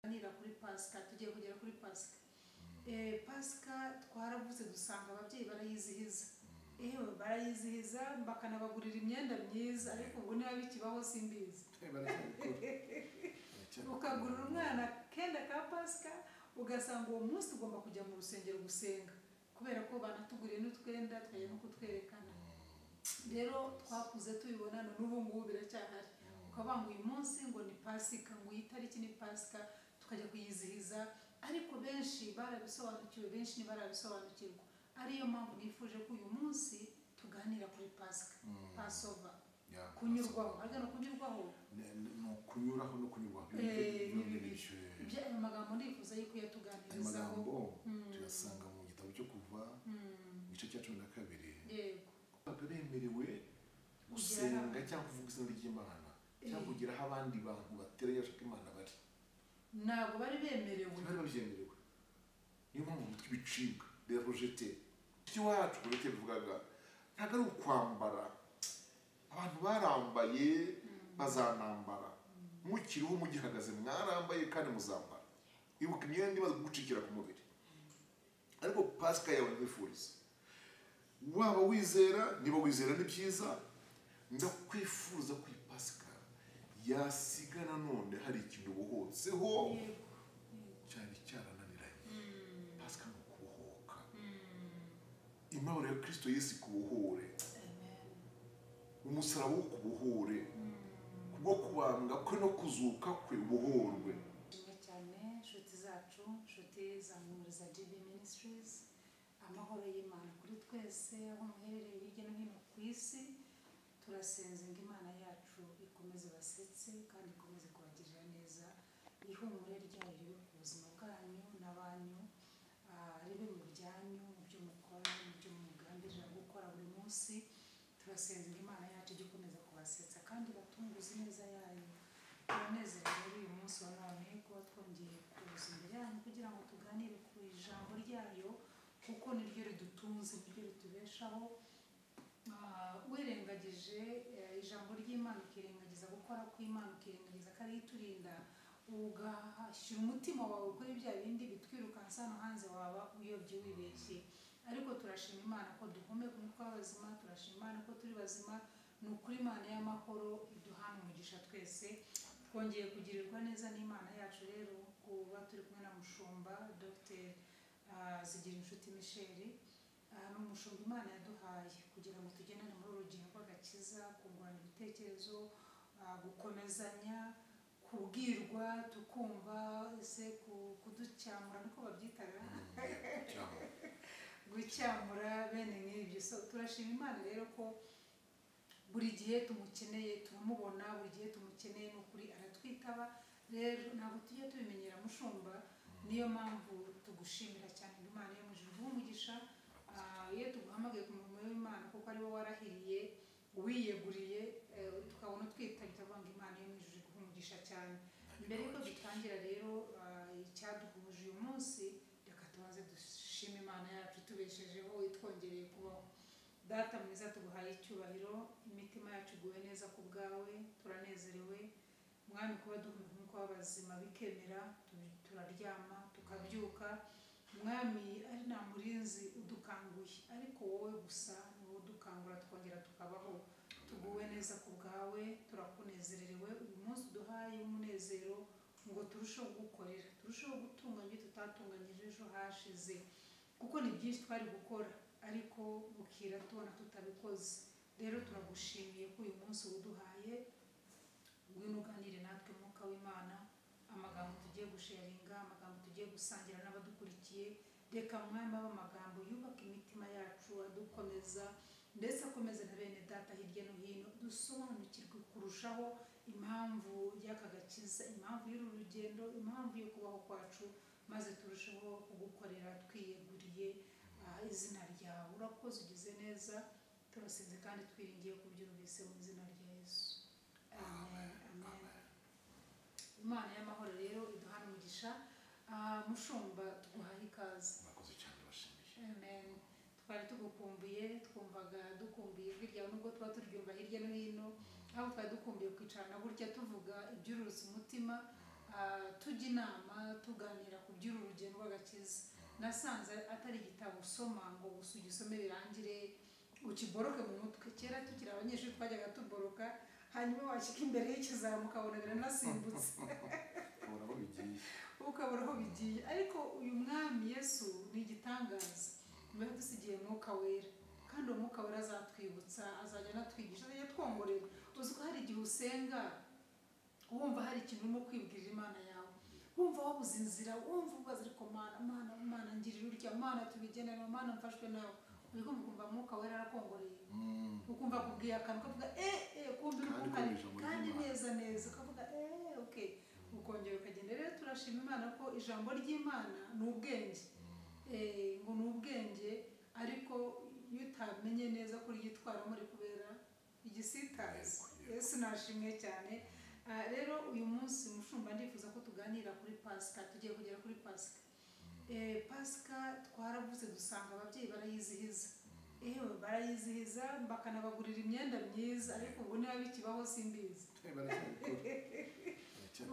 Tuganira kuri Pasika, tugiye kugera kuri Pasika. Pasika twaravuze dusanga ababyeyi barayizihiza, ewe barayizihiza bakanabagurira imyenda myiza, ariko ubu niba bikibaho simbizi. Ukagurira umwana kenda ka Pasika, ugasanga uwo munsi ugomba kujya mu rusengero gusenga, kubera ko banatuguriye n'utwenda tukajya no kutwerekana. Rero twakuze tubibona, n'ubu ngubu biracyahari. Ukavuga ngo uyu munsi ngo ni Pasika, ngo iyi tariki ni Pasika, tukajya kuyizihiza. Ariko benshi barabisobanukiwe, benshi ntibarabisobanukirwa. Ariyo mpamvu nifuje ko uyu munsi tuganira kuri Pasika, Passover, kunyurwaho. Ariko no kunyurwaho ni ukunyuraho no kunyurwaho. Ibyo ayo magambo ndifuza yuko yatuganirizaho. Amagambo tuyasanga mu gitabo cyo Kuva mu gice cya 12. Yego. Bemerewe gusenga cyangwa kuvuga izina ry'Imana cyangwa kugira aho abandi bantu bateranye bashaka Imana bari. Ntabwo bari bemerewe. Bari babyemerewe. Niyo mpamvu bitwa ibicibwa, les rejetés. Iwacu kurete bivugaga ntabwo ari ukwambara. Abantu barambaye bazanambara. Mukiriho mugihagaze mwarambaye kandi muzambara. Ibuka imyenda imaze gucikira ku mubiri. Ariko Pasika yawe nkwifuriza, waba wizera, niba wizera ni byiza, ndakwifuza ko iyi Pasika yasiga nanone hari ikintu ubohotseho cyari cyarananiranye. Pasika ni ukubohoka. Imibabaro ya Kristo Yesu ikubohore, umusaraba wo kubohore, kubwo kubambwa kwe no kuzuka kwe ubohorwe. Cyane inshuti zacu, inshuti za Muhumuriza GB Ministries, amahoro y'Imana kuri twese aho muherereye hirya no hino ku isi. Turasenze ngo Imana yacu ikomeze basetse kandi ikomeze kubagirira neza, ihumure ryayo ribe ku buzima bwanyu n'abanyu, ribe mu byanyu, mu byo mukora, mu byo mugambirira gukora buri munsi. Turasenze ngo Imana yacu ijye ikomeza kubasetsa kandi batunguze ineza yayo. Turanezerewe rero uyu munsi wa none kuba twongeye kuza imbere yanyu kugira ngo tuganire ku ijambo ryayo, kuko niryo ridutunze, niryo ritubeshaho. Wirengagije ijambo ry'Imana, ukirengagiza gukora kw'Imana, ukirengagiza ko ari iturinda, ugashyira umutima wawe kuri bya bindi bitwirukansa hano hanze, waba uyobye wibeshye. Ariko turashima Imana ko duhumeka umwuka w'abazima, turashima Imana ko turi bazima. Ni ukuri Imana y'amahoro iduhana umugisha twese. Twongeye kugirirwa neza n'Imana yacu rero kuba turi kumwe na Mushumba Dr. Zigirinshuti Michel. Ni umushumba Imana yaduhaye kugira ngo tugendane muri uru rugendo rw'agakiza, kungurana ibitekerezo, gukomezanya, kubwirwa tukumva, ese kuducyamura niko babyitaga, gucyamura bene nk'ibyo. So turashima Imana rero ko buri gihe tumukeneye turamubona, buri gihe tumukeneye n'ukuri aratwitaba. Rero ntabwo tujya tubimenyera Mushumba, niyo mpamvu tugushimira cyane ngo Imana yo mu ijuru iguhe umugisha. Iyo tuguhamagaye ku murimo w'Imana, kuko ari wowe warahiriye wiyeguriye, tukabona utwitabye, tukavuga ngo Imana yo mu ijuru iguhe umugisha cyane. Mbere yuko dutangira rero icyaduhuje uyu munsi, reka tubanze dushime Imana yacu itubeshejeho, itwongereye kubaho. Data mwiza, tuguhaye icyubahiro, imitima yacu iguwe neza ku bwawe, turanezerewe Mwami kuba duhumeka umwuka w'abazima bikemera, turaryama tukabyuka. Mwami ari nta murinzi udukanguye, ariko wowe gusa ni wowe udukangura twongera tukabaho. Tuguwe neza ku bwawe, turakunezererewe uyu munsi uduhaye umunezero ngo turusheho gukorera, turusheho gutunganya ibyo tutatunganyije ejo hashize, kuko ni byinshi twari gukora ariko bukira tubona tutabikoze. Rero turagushimiye ko uyu munsi uduhaye. Ngwino uganire natwe Mwuka w'Imana, amagambo tugiye gusharinga, amagambo tugiye gusangira n'abadukurikiye. Reka Mwami abe amagambo yubaka imitima yacu, adukomeza ndetse akomeze na bene data hirya no hino, dusobanukirwe kurushaho impamvu y'aka gakiza, impamvu y'uru rugendo, impamvu yo kubaho kwacu, maze turusheho kugukorera twiyeguriye izina ryawe. Urakoze, ugize neza, turasenze kandi twiringiye kubyumvise mu izina rya Yesu. Amen, amen. Imana y'amahoro rero iduhana umugisha. Mushumba, tuguhaye ikaze. Murakoze cyane, bashimiye. Amen. Twari tugukumbuye, twumvaga dukumbuye ijwi ryawe nubwo tuba turyumva hirya no hino, aho twari dukumbuye kwicarana gutya tuvuga ibyururutse umutima. Tujya inama, tuganira ku by'uru rugendo rw'agakiza. Nasanze atari igitabo usoma ngo gusa ugisome birangire ukiboroke mu mutwe. Kera tukiri abanyeshuri twajyaga tuboroka, hanyuma washyika imbere y'ikizamu ukabona biranasimbutse, ukabona aho bigiye. Ariko uyu mwami Yesu ni igitangaza, niba yadusigiye Mwuka Wera, kandi uwo Mwuka Wera azatwibutsa, azajya anatwigisha, azajya atwongorera. Uzi ko hari igihe usenga wumva hari ikintu urimo kwibwirira Imana yawe, wumva wabuze inzira, wumva ubaza ariko Mana, Mana, Mana ngirira urya, Mana tubigenera, Mana mfashwe nawe. Uri kumva Mwuka Wera arakongoreye, ukumva akubwiye akantu ukavuga kumva uri kuhari kandi neza neza, ukavuga okay, ukongera ukagenda. Rero turashima Imana ko ijambo ry'Imana ni ubwenge, ngo ni ubwenge, ariko iyo utamenye neza ko ryitwaramo rikubera igisitaza. Yesu nashimwe cyane. Rero uyu munsi mushumba ndifuza ko tuganira kuri Pasika. Tugiye kugera kuri Pasika. Pasika twaravuze dusanga ababyeyi barayizihiza, barayizihiza bakanabagurira imyenda myiza, ariko ubu niba bikibaho simbizi.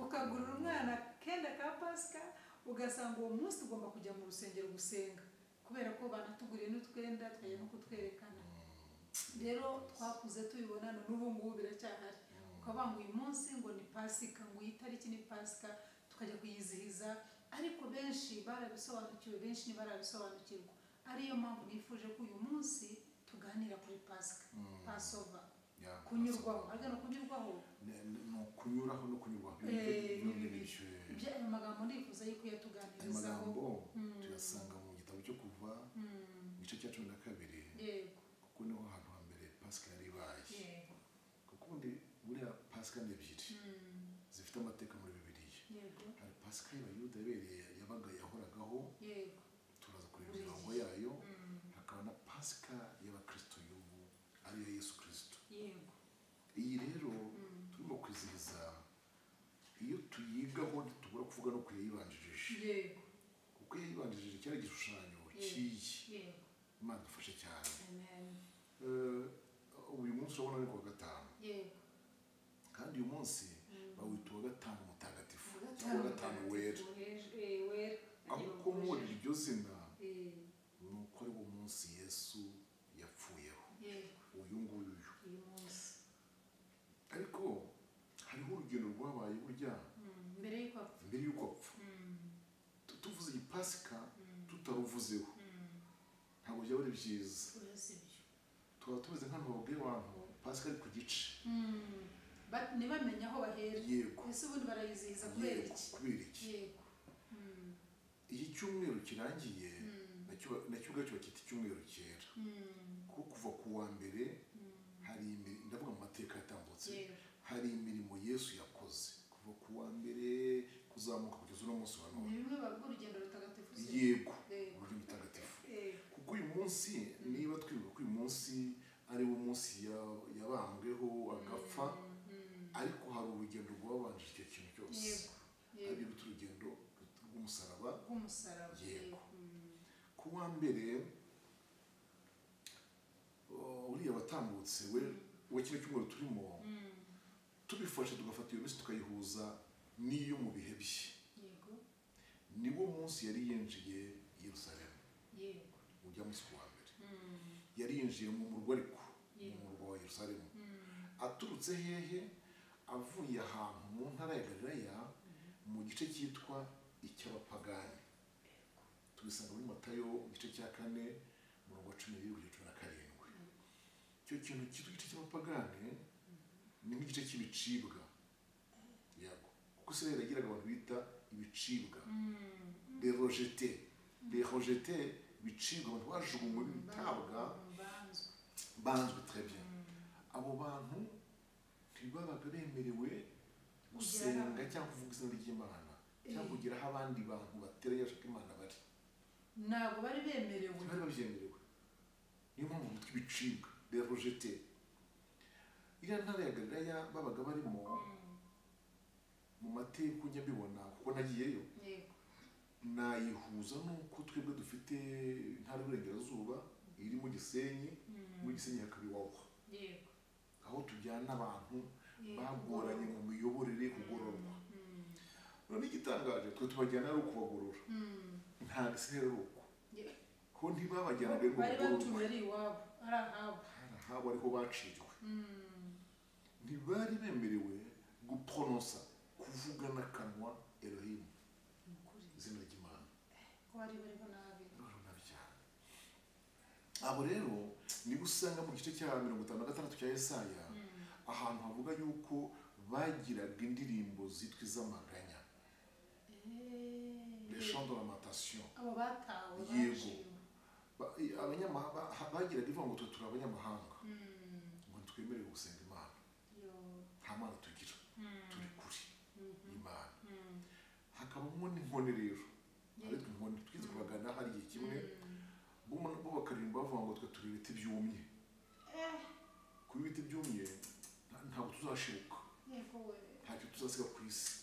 Ukagurira umwana kenda ka Pasika, ugasanga uwo munsi tugomba kujya mu rusengero gusenga, kubera ko banatuguriye n'utwenda tukajya no kutwerekana. Rero twakuze tubibona, n'ubu ngubu biracyahari. Ukavuga ngo uyu munsi ngo ni Pasika, ngo iyi tariki ni Pasika, tukajya kuyizihiza. Ariko benshi barabisobanukiwe, benshi ntibarabisobanukirwa. Ariyo mpamvu nifuje ko uyu munsi tuganira kuri Pasika, Passover, kunyurwaho. Ariko no kunyurwaho no kunyuraho no kunyurwaho. Ibyo ayo magambo ndifuza yuko yatuganirizaho. Amagambo tuyasanga mu gitabo cyo Kuva igice cya 12. Yego, kuko niho hantu hambere Pasika yari ibaye. Yego, kuko ubundi buriya Pasika ni ebyiri zifite amateka muri Bibiliya. Yego, hari Pasika y'Abayuda yabereye yabaga yahoragaho, yego, turaza kureba imirongo yayo. Hakaba na Pasika y'Abakristo y'ubu ariyo Yesu Kristo. Yego, iyi rero turimo kwizihiza, iyo tuyigaho ntitubura kuvuga no kuyibanjirije. Yego, kuko iyayibanjirije cyari igishushanyo cy'iyi. Yego, Imana idufashe cyane. Amen. Uyu munsi urabona ni kuwa gatanu. Yego, kandi uyu munsi bawita uwa gatanu mutagatifu cyangwa uwa gatanu wera. Aho ukomora iryo zina ni uko ari wo munsi Yesu yapfuyeho, uyu nguyu. Ariko hariho urugendo rwabaye burya mbere y'uko apfa. Tuvuze iyi Pasika tutaruvuzeho ntabwo byaba ari byiza. Tuba tumeze nk'ahantu babwiye abantu Pasika ari ku gice, ntibamenye aho bahera. Yego, ese ubundi barayizihiza kubera iki? Kubera iki? Yego, iyi cyumweru kirangiye nacyo ubwacyo bakita icyumweru cyera, kuko kuva ku wa mbere hari, ndavuga mu mateka yatambutse, hari imirimo Yesu yakoze kuva ku wa mbere kuzamuka kugeza uno munsi wa none. Ni bimwe bavuga urugendo rutagatifu. Yego, urugendo rutagatifu. Kuko uyu munsi niba twibuka ko uyu munsi ari wo munsi yabambweho agapfa, ariko hari urugendo rwabanje icyo kintu cyose. Yego, ari urugendo rw'umusaraba. Yego, ku wa mbere uriya watambutse we kino cyumweru turimo, tubifashe tugafata iyo minsi tukayihuza n'iyo mu bihe bye. Yego, niwo munsi yari yinjiye i Yerusalemu. Yego, ujya munsi ku wa mbere yari yinjiye mu murwa, ariko mu murwa wa Yerusalemu. Aturutse hehe? Avuye ahantu mu ntara ya Galilaya mu gice cyitwa icy'abapagani. Tubisanga muri Matayo igice cya 4 umurongo wa 12 kugeza 17. Icyo kintu cyitwa igice cy'abapagani ni nk'igice cy'ibicibwa. Yego, kuko Isirayeli yagiraga abantu bita ibicibwa, les rejetés, les rejetés, ibicibwa, abantu bajugunywe bitabwa, banzwe. Très bien. Abo bantu ntibabaga bemerewe gusenga cyangwa kuvuga izina ry'Imana cyangwa kugira aho abandi bantu bateranye bashaka Imana bari. Ntabwo bari bemerewe, bari babyemerewe. Niyo mpamvu bitwa ibicibwa, les rejetés. Iriya ntara ya Galilaya babaga barimo, mu mateka ujya mbibona kuko nagiyeyo, nayihuza nuko twebwe dufite intara y'Iburengerazuba iri mu Gisenyi, muri Gisenyi hakaba Iwawa. Yego, aho tujyana abantu bagoranye mu miyoborere kugororwa. None igitangaje twe tubajyana ari ukubagorora. Nta gisere ari uko. Ko ntibabajyanaga ngo bari batuye ari iwabo, ari ahabo. Ahabo ariho baciriwe. Ntibari bemerewe gupronosa, kuvuga n'akanwa Elohim, izina ry'Imana. Ko bari bariho nabi. Abo rero niba usanga mu gice cya 56 cya Yesaya, ahantu havuga yuko bagiraga indirimbo zitwa iz'amaganya, les chants de lamentation. Abo batawe. Yego. Abanyamahanga bagiraga ivuga ngo twe turi abanyamahanga, ngo ntitwemerewe gusenga Imana, nta mana tugira, turi kuri Imana. Hakabamo n'inkone rero, ariko inkone twize kubagana hari igihe kimwe bo bakaririmba bavuga ngo twe turi ibiti byumye. Kuba ibiti byumye ntabwo tuzashibuka, ntacyo tuzasiga ku isi.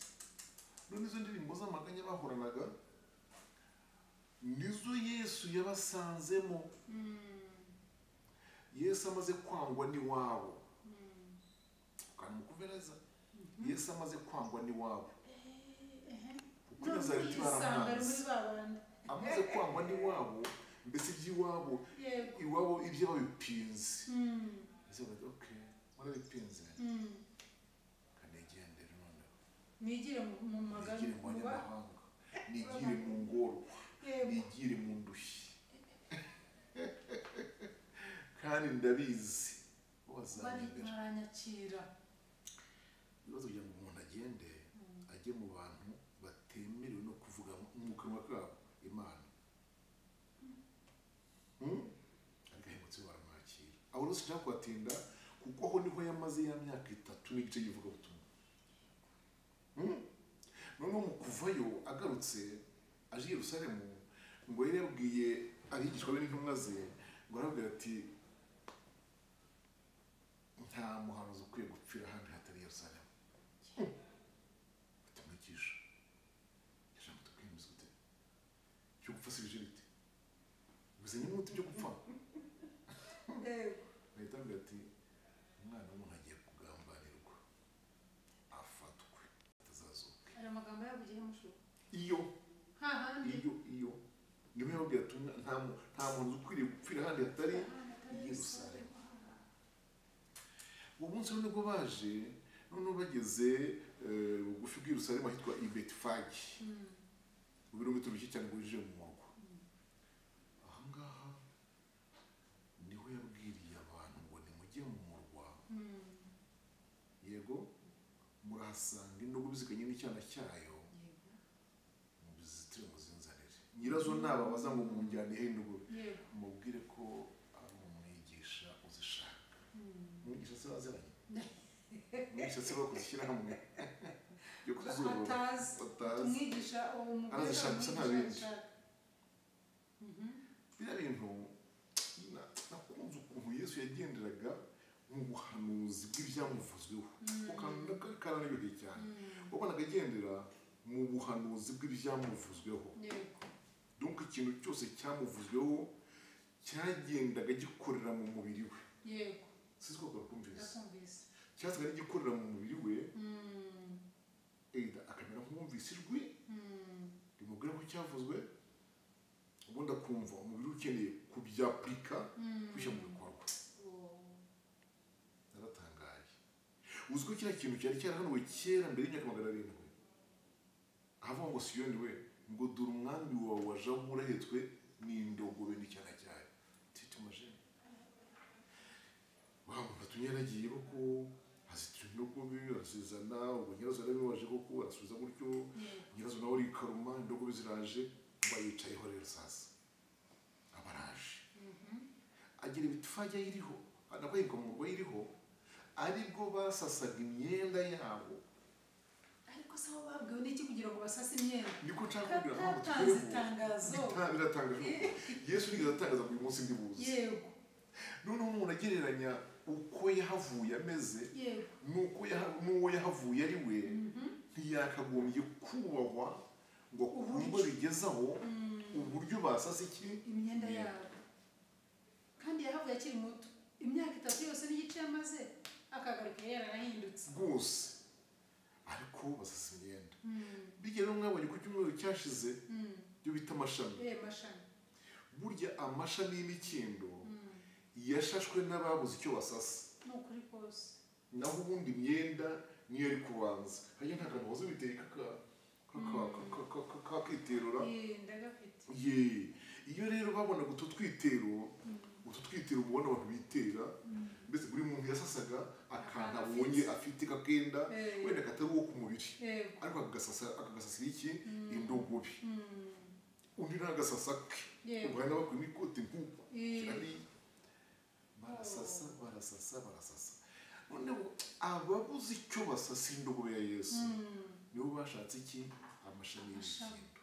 None izo ndirimbo z'amaganya bahoranaga nizo Yesu yabasanzemo. Yesu amaze kwangwa n'iwabo, kandi mukuvereza Yesu amaze kwangwa n'iwabo, kuko Nazareti baramwanze. Amaze kwangwa n'iwabo, mbese iby'iwabo, iwabo ibyo babipinze. Ese bati okay, warabipinze, kanegendere noneho nigire mu magana, nigire mu banyamahanga, nigire mu ngorwa, nigire mu ndushyi, kandi ndabizi baranyakira. Ibibazo kugira ngo umuntu agende ajye mu bantu batemerewe no kuvuga mu kanwa kabo Imana. Ariko ahemutse baramwakira. Abo rero sinshaka kubatinda kuko aho niho yamaze ya myaka 3 n'igice y'ivugabutumwa. Noneho mu kuvayo agarutse aje i Yerusalemu, ngo yari yabwiye abigishwa be n'intumwa ze, ngo arababwira ati nta muhanuzi ukwiye gupfira ahandi hatari Yerusalemu. Ati mwigisha, ijambo tukwemeza gute? Cyo gupfa si bije bite? Bivuze nyine umuti byo gupfa. Bahita bavuga ati umwana w'umuntu agiye kugambanirwa, afatwe, atazazuka. Aya magambo yavugiye mushu. Iyo iyo niho yababwira ati nta muntu ukwiriye gupfira ahandi hatari Yerusalemu. Uwo munsi rero nibwo baje, noneho bageze bugufi bw'i Yerusalemu ahitwa i Betifagi, mu birometero bike cyane ngo winjire mu murwa. Aha ngaha niho yabwiriye abantu ngo nimujye mu murwa, yego murahasanga indogobe zikanye n'icyana cyayo, mubizitire muzinzanire. Nyirazo nababaza ngo munjyane he indogobe, mubwire ko ari umwigisha uzishaka. Umwigisha se baziranye, umwigisha se bakoze hamwe yo kuzorora, atazi umwigisha uwo mugore arazishaka gusa nta bindi. Biriya bintu nakunze ukuntu Yesu yagenderaga mu buhanuzi bw'ibyamuvuzweho, karanaryoheye cyane. Wabonaga agendera mu buhanuzi bw'ibyamuvuzweho. Donc ikintu cyose cyamuvuzweho cyagendaga gikorera mu mubiri we. Yego. Sinzi ko kumvise. Cyazaga gikorera mu mubiri we, akamera nk'uwumvise ijwi rimubwira ko cyavuzwe, ubundi akumva umubiri ukeneye kubyapurika, kubishyira mu bikorwa. Naratangaye. Uzi ko kiriya kintu cyari cyarahanuwe kera mbere y'imyaka 700, ahavuga ngo Siyoni we, ngo dore umwami wawe waje aho urahetswe n'indogobe n'icyana cyayo. Titumaje wa muntu atumye yaragiye koko, azitira indogobe arazizana, ubwo nyirazo yarabibaje koko arasubiza gutyo, nyirazo nawe arikaruma, indogobe ziraje, ngo ayicayeho rero sasa abaraje. Agira ibitufajya iriho, anakwinka mu murwa iriho, aribwo basasaga imyenda yabo. Ariko se aho babwiwe n'iki kugira ngo basase imyenda? Niko nshaka kubwira ngo Atatanze itangazo. Biratangaje. Yesu nigeze atangaza ngo uyu munsi ndi buze. Yego. Noneho umuntu agereranya uko yahavuye ameze nuko n'uwo yahavuye ari we, ntiyakagombye kubahwa ngo kumva bigezaho uburyo basasa iki imyenda yabo. Kandi yahavuye akiri muto, imyaka 3 yose n'igice yamaze, akagaruka yararahindutse rwose. Ariko basasa imyenda. Bijya rero mwabonye ku cyumweru cyashize byo bita amashami. Burya amashami y'imikindo yashashwe n'ababuze icyo basasa. Naho ubundi imyenda niyo ari kubanza. Hajya nta kantu wazo biteye kakiterura. Iyo rero babonaga utu twitero ubona abantu bitera, mbese buri muntu yasasaga akantu abonye afite kakenda wenda katari uwo ku mubiri, ariko akagasasira iki indogobe, undi n'agasasa ke, ubwo n'abakuyemo ikote nk'uko barasasa barasasa barasasa. Noneho ababuze icyo basasa indogobe ya Yesu nibo bashatse iki? Amashami y'imikindo.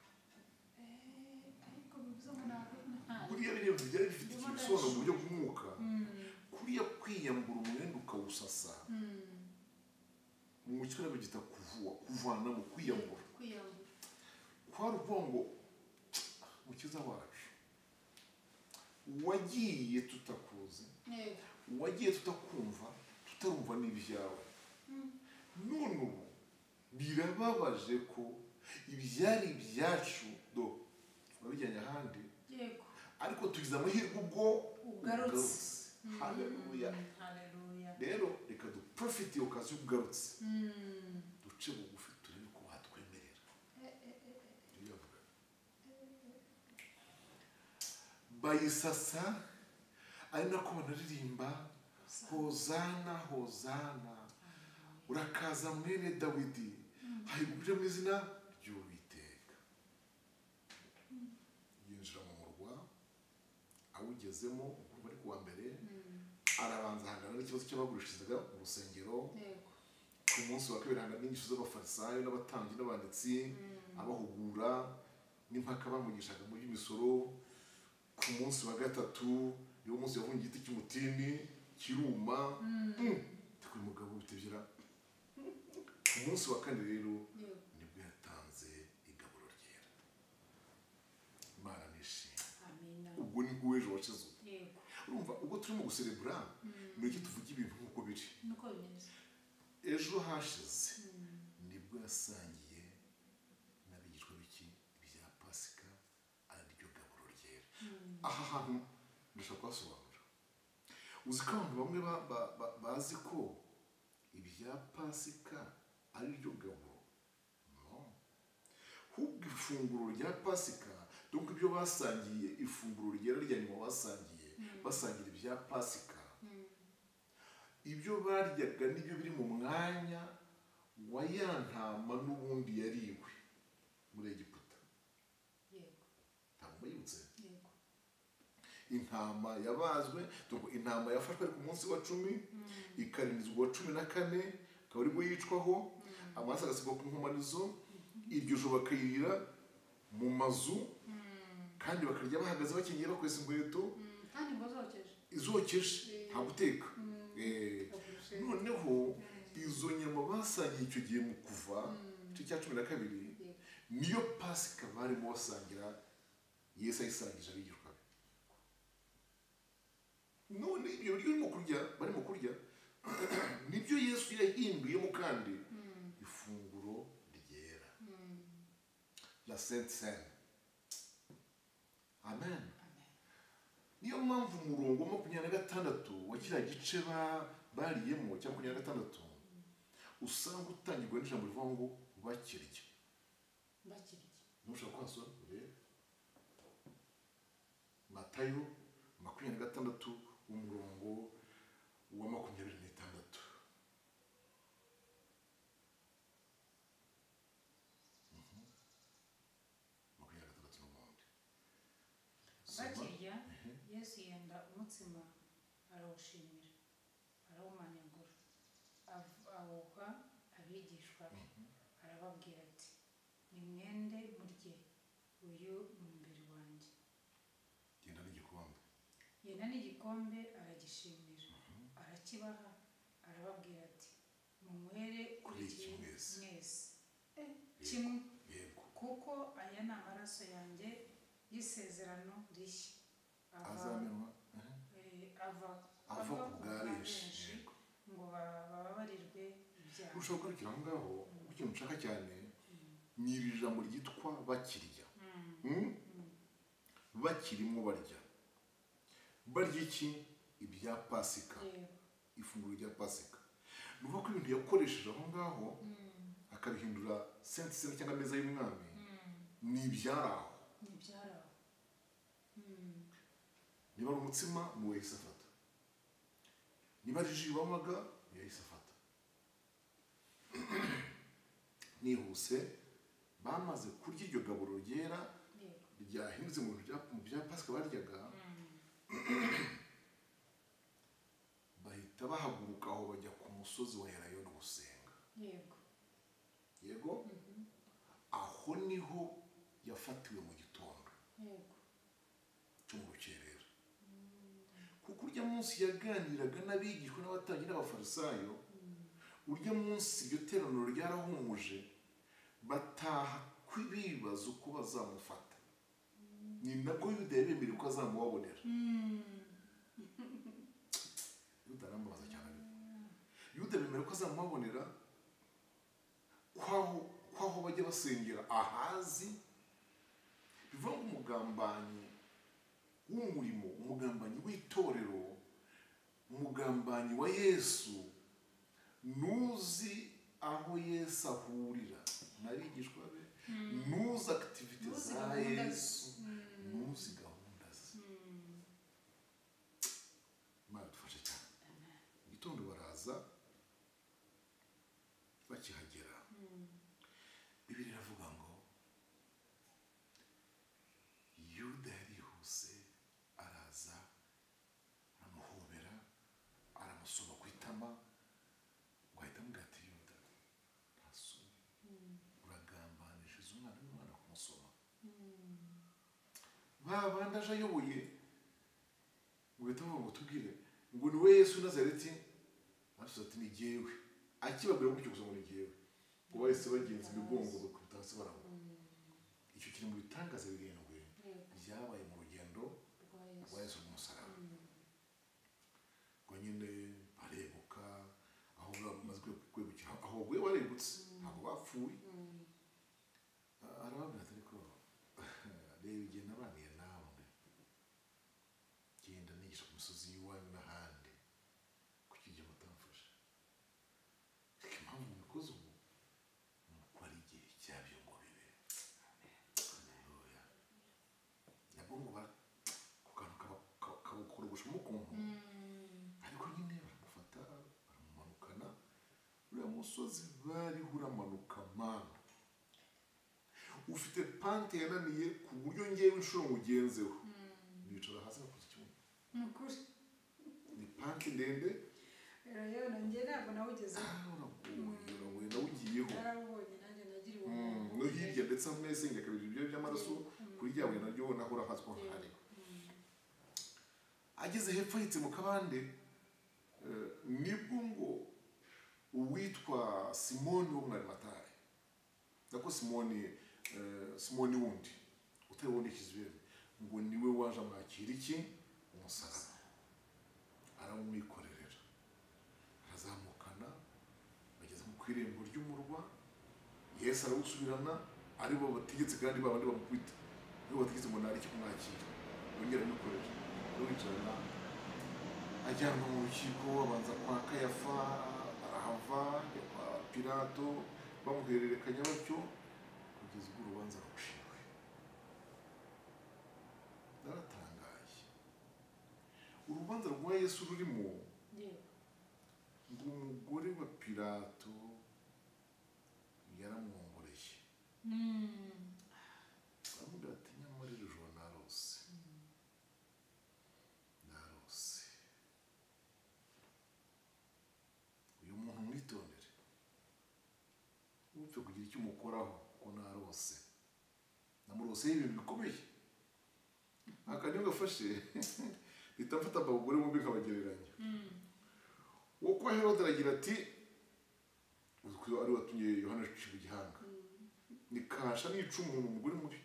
Buriya bintu byari bifite igisobanuro mu buryo bw'umwuka. Kuriya kwiyambura umwenda ukawusasa, mu cyongereza bagita kuvuwa, kuvana mu kwiyambura. Kwari ukuvuga ngo mukiza wacu wagiye tutakuzi, wagiye tutakumva, tutarumva n'ibyawe. None ubu birababaje ko ibyari ibyacu do wabijyanye ahandi, ariko tugize amahirwe ubwo ugarutse. Haleluya. Rero reka duprofite okazi ugarutse, duce bugufi turebe ko watwemerera. Bayisasa ari nako banaririmba hozana hozana, urakaza mwene Dawidi, hahirwa mu izina ry'Uwiteka. Yinjira mu murwa, awugezemo ukumva ari kuwa mbere, arabanza ahangana n'ikibazo cy'abagurishirizaga mu rusengero. Ku munsi wa kabiri ahangana n'inyigisho z'abafarisayo n'abatambyi n'abanditsi, abahugura n'impaka bamugishaga mu by'imisoro. Ku munsi wa gatatu niwo munsi yavunye igiti cy'umutini kiruma. Uyu mugabo bitebyera. Ku munsi wa kane rero nibwo yatanze igaburo ryera. Imana nishimwe. Ubwo ni bw'ejo washize. Urumva ubwo turimo guserebura, mureke tuvuge ibintu nk'uko biri. Ejo hashize nibwo yasangiye n'abigishwa b'iki bya Pasika, ariryo gaburo ryera. Aha hantu ndashaka kuhasobanura. Uzi ko abantu bamwe bazi ko ibya Pasika ariryo gaburo. No. Ahubwo ifunguro rya Pasika, donc ibyo basangiye, ifunguro ryera rya nyuma basangiye, basangira ibya Pasika. Ibyo baryaga nibyo biri mu mwanya wa ya ntama n'ubundi yariwe muri Egiputa. Ntabwo muyibutse? Intama yabazwe, donc intama yafashwe ku munsi wa 10, ikarinzwa wa 14, akaba aribwo yicwaho, amaraso agasigwa ku nkomanizo, iryo joro bakayirira mu mazu, kandi bakarya bahagaze bakenyeye bakwesa inkweto, kandi ngo zokeje, izokeje nta guteka. Noneho izo nyama basangiye icyo gihe mu kuva igice cya 12, niyo Pasika barimo basangira, Yesu ayisangije abigishwa be. None ibyo biryo barimo kurya nibyo Yesu yahinduyemo kandi ifunguro ryera, la Sainte Cène. Amen. Niyo mpamvu umurongo wa 26 wa kiriya gice bariyemo cya 26 usanga utangirwa n'ijambo rivuga ngo bakirya. Ntushaka kwasoma urebe Matayo 26 umurongo wa 26. N'ubundi. Bakirya, Yesu yenda umutsima arawushimira, arawumanyagura, awuha abigishwa be, arababwira ati nimwende murye, uyu ni umubiri wanjye. Yenda n'igikombe. Yenda n'igikombe aragishimira, arakibaha, arababwira ati munywere kuri iki mwese kimwe, kuko aya ni amaraso yanjye y'isezerano rishya ava ku bwa benshi ngo bababarirwe ibyaha. Ushobora gukurikira aho ngaho Ikintu nshaka cyane ni iri jambo ryitwa bakirya. Bakirimo barya. Barya iki? Ibya Pasika. Ifunguro rya Pasika. Ni ukuvuga ko ibintu yakoresheje aho ngaho akabihindura Sainte Cène cyangwa ameza y'umwami, ni ibyari aho. Niba ari umutsima ni uwo yahise afata, niba ari ji banywaga ni yahise afata. Nihuse bamaze kurya iryo gaburo ryera ryahindutse mu bya Pasika baryaga, bahita bahaguruka aho bajya ku musozi wa Elayono gusenga. Yego. Aho niho yafatiwe mu gitondo cyo mu rukerera. Kuko urya munsi yaganiraga n'abigishwa n'abatambyi n'abafarisayo, urya munsi iryo teraniro ryarahumuje, bataha kwibaza uko bazamufata. Ni nabwo Yuda yabemereye ko azamubabonera. Yuda arambabaza cyane. Yuda bemera ko azamubabonera kwaho bajya basengera ahazi. Bivuga ngo umugambanyi w'umurimo, umugambanyi w'itorero, umugambanyi wa Yesu, nuzi aho Yesu ahurira n'abigishwa be, nuzi activité za Yesu, nuzi gahunda ze. Imana idufashe cyane. Mu gitondo baraza, bakihagera Bibiliya iravuga ngo Yuda yarihuse araza aramuhobera, aramusoma ku itama, ngo ahita amubwira ati Yuda ntasome, uragambanishije umwana w'Imana kumusoma. Ba bandi aje ayoboye ngo bahita bavuga ngo tubwire ngo ni we Yesu Nazareti. Arasubiza ati ni jyewe. Akibabwira gutyo gusa ngo ni jyewe, ngo bahise bagenza imigongo bakubita hasi baragwa. Icyo kiri mu bitangaza birindwi byabaye mu rugendo rwa Yesu rw'umusaraba. Ngo nyine bareguka aho bamaze kwegukira, aho baguye baregutse, ntabwo bapfuye. Arababwira ati ariko reba igihe nabaniye nawe, genda nigisha ku misozi y'iwanyu n'ahandi, kuki igihe mutamfashe? Ariko impamvu mubikoze ubu ni uko ari igihe cyabyo ngo bibe. Haleluya. Nabwo ngo ku kantu kabukorogoshamo ukuntu, ariko nyine baramufata baramumanukana. Uriya musozi bariho uramanuka mana, ufite pante yananiye ku buryo ngewe inshuro mugenzeho nicara hasi nakoze ikibuno. Ni pante ndende. Nawugiyeho no hirya ndetse ameze ngakabiri ibyo by'amaraso kuri rya buye naryo naho urafatwa nkareba. Ageze hepfo ahitse mu kabande, nibwo ngo uwitwa Simoni wo mwarimatari, nako Simoni wundi utari wundi Kizibere, ngo niwe waje amwakira iki umusaraba, aramwikorerera, arazamukana bageze mu kwirembo ry'umurwa. Yesu arawusubirana, ari bo bategetse kandi babandi bamukubita, aribo bategetse ngo nari iki kumwakira, yongera amukorera, ariwicarana, ajyanwa mu rukiko, abanza kwa Kayafa, arahava ajya kwa Pilato, bamuhererekanya batyo kugeza ubwo urubanza ruciwe. Naratangaye. Urubanza rwa Yesu rurimo ngo umugore wa Pilato yaramwongoreye, aramubwira ati nyamara iri joro narose, narose. Uyu muntu mwitondere, upfe kugira icyo umukoraho kuko narose, namuroseho ibintu bikomeye. Aka niyo gafashe mpita mfata abagore bombi nkabagereranya. Uwo kwa Herode aragira ati ari watumye Yohana acibwa igihanga, ni kasha n'icumu umugore mubi.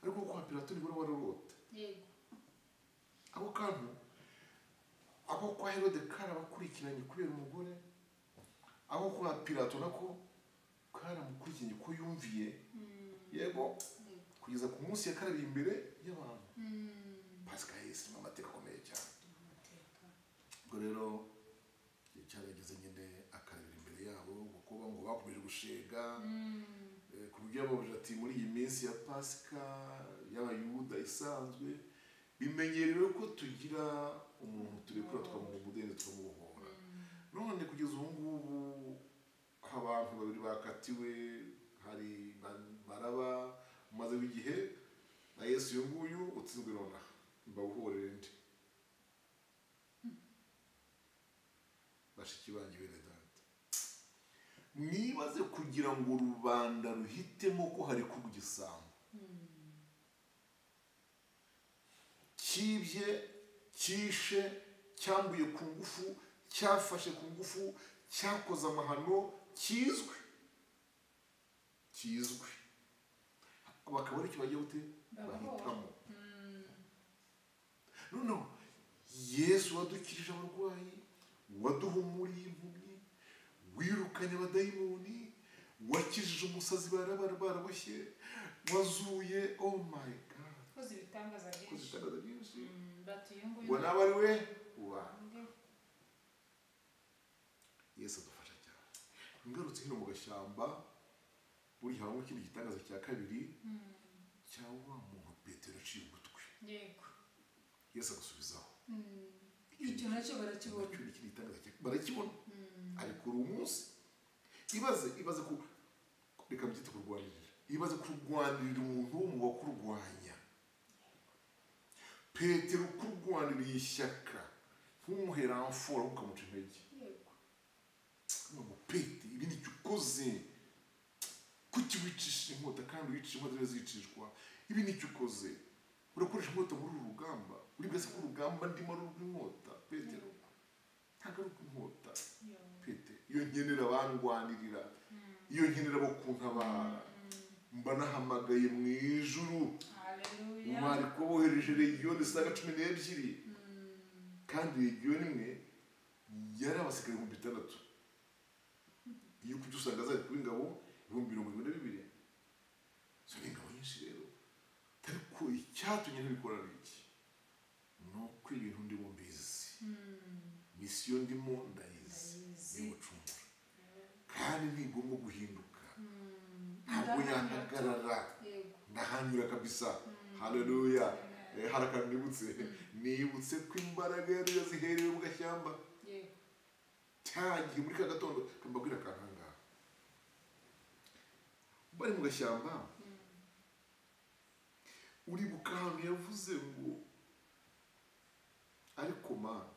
Ariko kwa Pilato nibwo wararota. Ako kantu ako kwa Herode karabakurikiranye kubera umugore, ako kwa Pilato nako Karamukurikiye ko yumviye yego kugeza ku munsi yakarabiye imbere y'abantu. Pasika ya Yesu ni amateka akomeye cyane. Ubwo rero igihe cyarageze nyine akarabira imbere yabo, kuko ngo bakomeje gushega ku buryo yababaje ati muri iyi minsi ya Pasika y'Abayuda isanzwe bimenyerewe ko tugira umuntu turekura tukamuha umudendezo tukamubohora. None kugeza ubu ngubu abantu babiri bakatiwe, hari Baraba umaze igihe na Yesu uyu nguyu utsinzwe nonaha, mbawuhorere nde? Bashiki banjye bene data, mwibaze kugira ngo rubanda ruhitemo ko hari ku gisambo cyibye, cyishe, cyambuye ku ngufu, cyafashe ku ngufu, cyakoze amahano, kizwi kizwi, bakaba aricyo bagiye gute bahitamo. Noneho Yesu wadukirije abarwayi, waduhumuriye impumyi, wirukanye abadayimoni, wakijije umusazi baraboshye, wazuye, oh my God, koze ibitangaza byinshi. Ngo nawe ari we uba. Yesu adufasha cyane. Ngarutse hino mu gashyamba, buri habamo ikindi gitangaza cya kabiri cya wa muntu Petero aciye ugutwi. Yego. Yesu agusubizaho. Icyo nacyo barakibona. Icyo ikindi gitangaza cya barakibona. Ariko uyu munsi ibaze ku reka mbyite kurwanirira. Ibaze kurwanirira umuntu mu bakurwanya. Petero kurwanirira ishyaka nk'umuhera amfora ukamuca intege. Yego. Ngo Petero ibi ni ukoze. Kuki wicisha inkota kandi wicisha inkota zicishwa? Ibi ni ukoze. Urakoresha inkota muri uru rugamba, uri bwese ko urugamba ndimo ari urw'inkota Petero. Ntabwo ari urw'inkota Petero. Iyo nkenera abandwanirira, iyo nkenera bo kuntabara, mba nahamagaye mu ijuru. Haleluya. Mwari kubohereje legiyoni saga 12, kandi legiyoni imwe yari abasirikare 6000. Iyo kujya usanga zari kuba ingabo 72,000. So ni ingabo nyinshi rero. Ariko icyatumye ntibikora ari iki? Ni uko ibintu ndimo mbizi, misiyo ndimo ndayizi, ni gucungura, kandi ntigomba guhinduka. Ntabwo yahagarara, ndahanyura kabisa. Haleluya. Hari akantu nibutse, nibutse ko imbaraga yari yaziherewe mu gashyamba. Cyagiye muri ka gatondo kambabwira akantu ngaha. Bari mu gashyamba, uribuka ahantu yavuze ngo ariko mana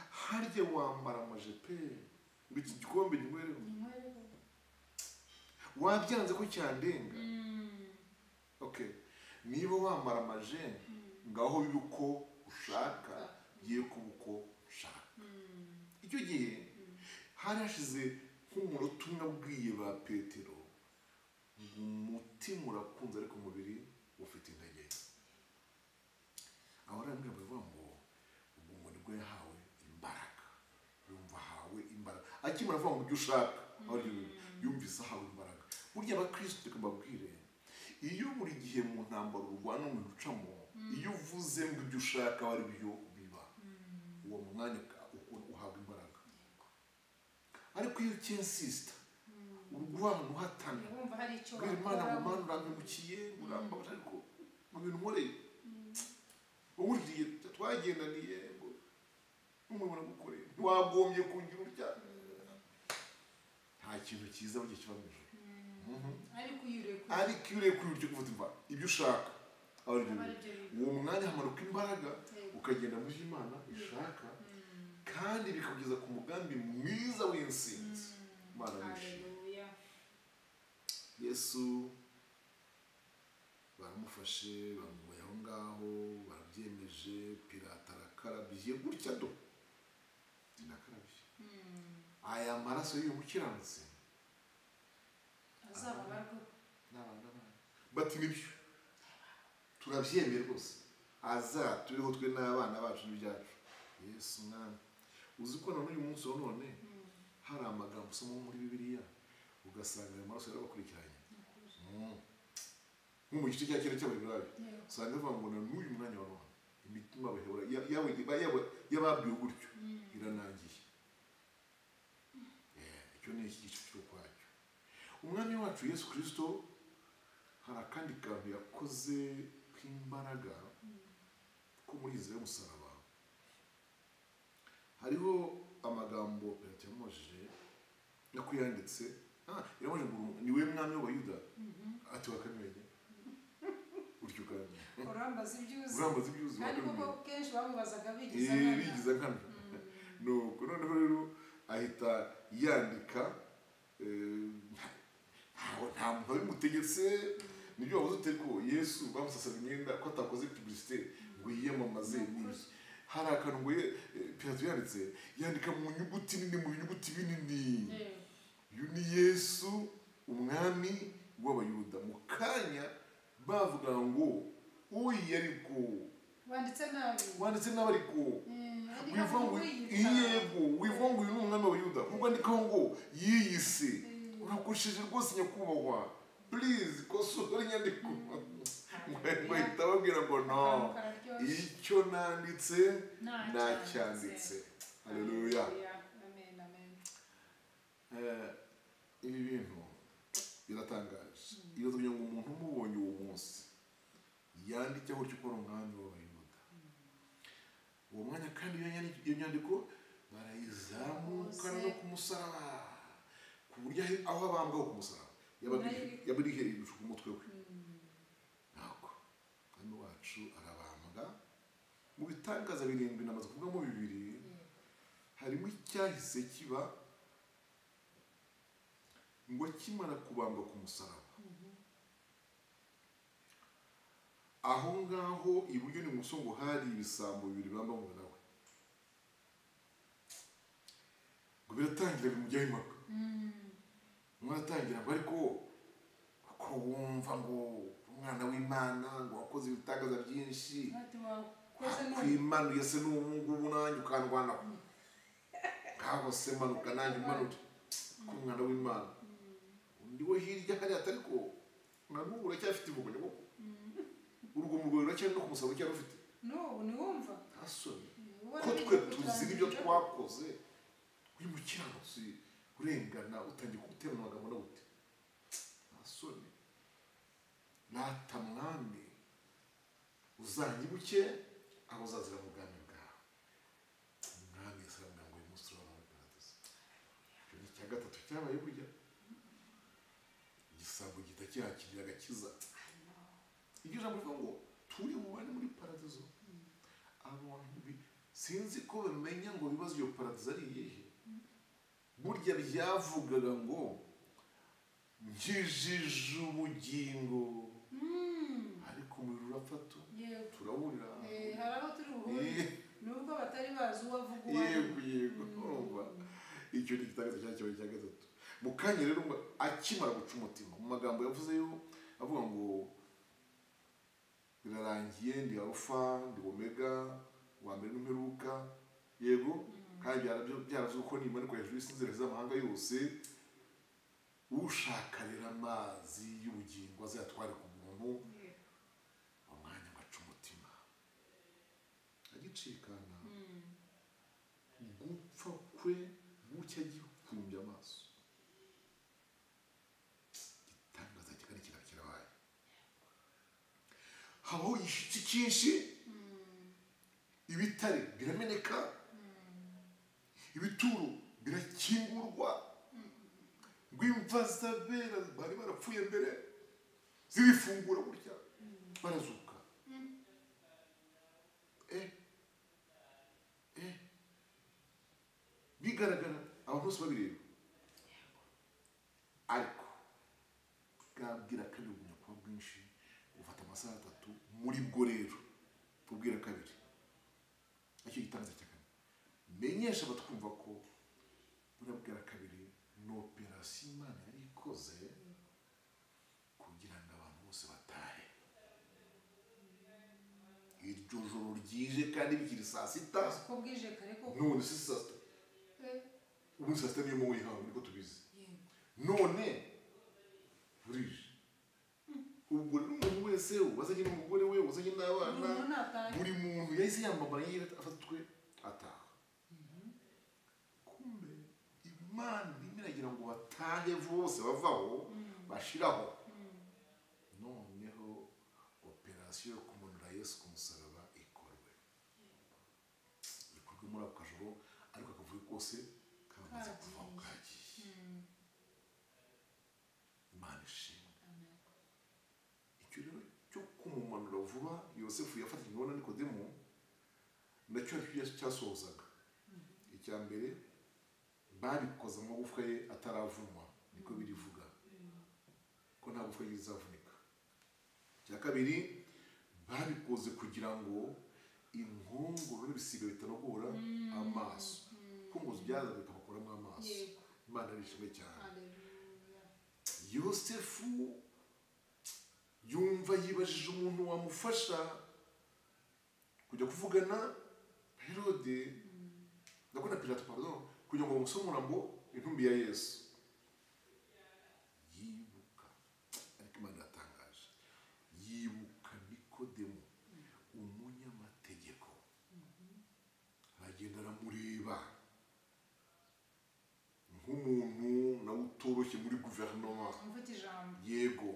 harya wambara amajepe ngo iki gikombe nywereho, wabyanze ko cyandenga. Okay, niba wambara amaje ngaho bibe uko ushaka, biye kuba uko ushaka. Icyo gihe hari hashize nk'umunota umwe abwiye ba Petero ngo umutima urakunze ariko umubiri ufite intege nke. Aho rero bivuga ngo ubwo ngo nibwo yahawe imbaraga, yumva ahawe imbaraga. Akimara avuga ngo ibyo ushaka, yumvise ahawe imbaraga. Burya abakristo reka mbabwire, iyo buri gihe mu ntambaro urwana n'umuntu ucamo, iyo uvuze ngo ibyo ushaka ari byo biba, uwo mwanya uhabwa imbaraga. Ariko iyo ukinsista urwana uhatana, wumva hari icyo Imana ngo Mana urampemukiye, urambabaje, ariko mu bintu nkoreye uburyo twagendaniye ngo umubona gukoreye ntiwagombye kungira urya. Nta kintu cyiza burya kiba mu ijuru. Ariko iyo urekuye uryo kuvuga imva ibyo ushaka uwo mwanya hamanuka imbaraga, ukagenda mu byo Imana ishaka, kandi bikakugeza ku mugambi mwiza w'intsinzi. Imana nishimwe. Yesu baramufashe bamuboye aho ngaho, barabyemeje, Pilato arakarabye gutya do sinakarabye. Aya maraso y'uyu mukiranutsi azababarwa n'abana bana. Bati nibyo turabyemeye rwose, azatubeho twe n'abana bacu n'ibyacu. Yesu mwami, uzi ko none uyu munsi wa none hari amagambo usoma muri Bibiliya Ugasanga ayo maraso yarabakurikiranye. Nko mu gice cya kera cy'Abaheburayo usanga bavuga ngo na n'uyu mwanya wa none imitima y'Abaheburayo y'ababwiwe gutyo iranangiye. Icyo ni iki gice cy'ukwacyo. Umwami wacu Yesu Kristo hari akandi kantu yakoze k'imbaraga ko muri inzira y'umusaraba. Hariho amagambo Pilato yamubajije nako yanditse, yamubajije ngo ni we mwami w'Abayuda? Ati wakamenya utyo kandi urambaza ibyuzi, urambaza ibyuzi. Kandi koko kenshi bamubazaga bigiza nkana, bigiza nkana. Nuko noneho rero ahita yandika, nta muntu wabimutegetse. Nibyo wabuze ute ko Yesu bamusasaga imyenda ko atakoze publicité ngo yiyamamaze n'ibiki. Hari akantu ngo Pilato yanditse, yandika mu nyuguti nini, mu nyuguti binini, uyu ni Yesu umwami w'Abayuda. Mu kanya bavuga ngo uyu ariko wanditse nabi, wanditse nabi ariko wivuga ngo yego, wivuga ngo uyu ni umwami w'Abayuda, ubwo andikaho ngo yiyise. Urakoresheje rwose nyakubahwa, please kosora inyandiko. Bahita babwira ngo no, icyo nanditse nacyanditse. Haleluya. Ibi bintu biratangaje. Iyo tugira ngo umuntu umubonye uwo munsi yandikeho utyo ko ari umwami w'Abayuda, uwo mwanya kandi iyo nyandiko barayizamukana no ku musaraba, ku buryo aho abambwaho ku musaraba yaba iri hejuru ku mutwe we. Ntabwo umwami wacu arabambwa. Mu bitangaza 7 namaze kuvugamo 2, harimo icyahise kiba ngo akimara kubambwa ku musaraba, aho ngaho iburyo n'ibumoso ngo hari ibisambo bibiri bambanywe nawe, ngo biratangira bimujyaho impaka. Umwe aratangira ngo ariko ko wumva ngo umwana w'Imana ngo wakoze ibitangaza byinshi, kwimanuye se n'ubu ngubu nanjye ukandwanaho, ngaho se manuka nanjye umanure ko umwana w'Imana. Undi we hirya hariya atari ko na n'ubu uracyafite imvugo nyaboko, urugomo rwawe ruracyari no ku musaraba uracyari rufite. N'ubu ntiwumva nta soni ko twe tuzira ibyo twakoze. Uyu mukiranutsi urengana utangiye gutera amagambo na gute? Nta soni. Rata mwami uzanyibuke aho uzazira mu bwami bwawe. Umwami Yesu aramubwira ngo uyu munsi turabona muri paradizo. Icyo ni icya gatatu cyabaye burya. Igisambo gihita cyakirira agakiza. Iryo jambo rivuga ngo turi bubane muri paradizo. Abantu sinzi ko bamenya ngo bibazo iyo paradizo ari iyihe. Burya byavugaga ngo nkijije ubugingo, ariko umuriro urapfa turahurira. Hari aho turi buhurire nubwo batari bazi uwo avuga uwo ari. Yego yego, urumva icyo ni igitangaza cya kibaye cya gatatu. Mu kanya rero akimara guca umutima, mu magambo yavuzeyo avuga ngo birarangiye, ndi Alufa ndi Omega, uwa mbere n'imperuka. Yego, kandi byaravuze ko nimanikwa hejuru y'isi inzira z'amahanga yose, ushaka rero amazi y'ubugingo azayatware ku buntu. Umwanya ngo ace umutima agicikana, gupfa kwe gucya gifumbye amaso. Igitangaza kikari kirabaye. Habaho igishitsi cyinshi, ibitare birameneka, ibituro birakingurwa, ngo imva z'abera bari barapfuye mbere zirifungura gutya, barazuka. Bigaragara abantu bose babireba. Ariko bwabwira kabiri bugumya kuba bwinshi, bufata amasaha 3 muri bwo rero bubwira kabiri. Icyo gitangaza cya kane menyesha abatwumva ko burabwira kabiri ni operasiyo Imana yari ikoze kugira ngo abantu bose batahe. Iryo joro ryije kandi bikiri saa 6. Ko bwije kare koko. None si saa 6. Ubundi saa 6 niyo mu ihangu niko tubizi. None burije ubwo n'umuntu wese wazanye n'umugore we, wazanye n'abana, buri muntu yahise yambambara afatwe ataha. Kumbe Imana irimo iragira ngo batahe bose bavaho bashiraho. Noneho operasiyo yo kumanura Yesu ku musaraba ikorwe muri ako kajoro, ariko akavuyo kose kamaze kuvaho kagiye. Imana ishimwe. Icyo rero cyo kumumanura vuba Yosefu yafatanywe na Nikodemu nacyo cyasohozaga. Icya mbere babikoze amagufwa ye ataravunwa, niko birivuga ko nta gufwa yizavunika. Icya kabiri babikoze kugira ngo inkongoro n'ibisiga bitanogora amaso, kuko ngo byazaga bikabakuramo amaso. Imana irishimwe cyane. Yosefu yumva yibajije umuntu wamufasha kujya kuvugana Herode, ndakona Pilato, pardon, kugira ngo bamusome umurambo intumbi ya Yesu. Yibuka, ariko Imana iratangaje, yibuka Nikodemu umunyamategeko, aragenda aramureba nk'umuntu nawe utoroshye muri guverinoma. Yego,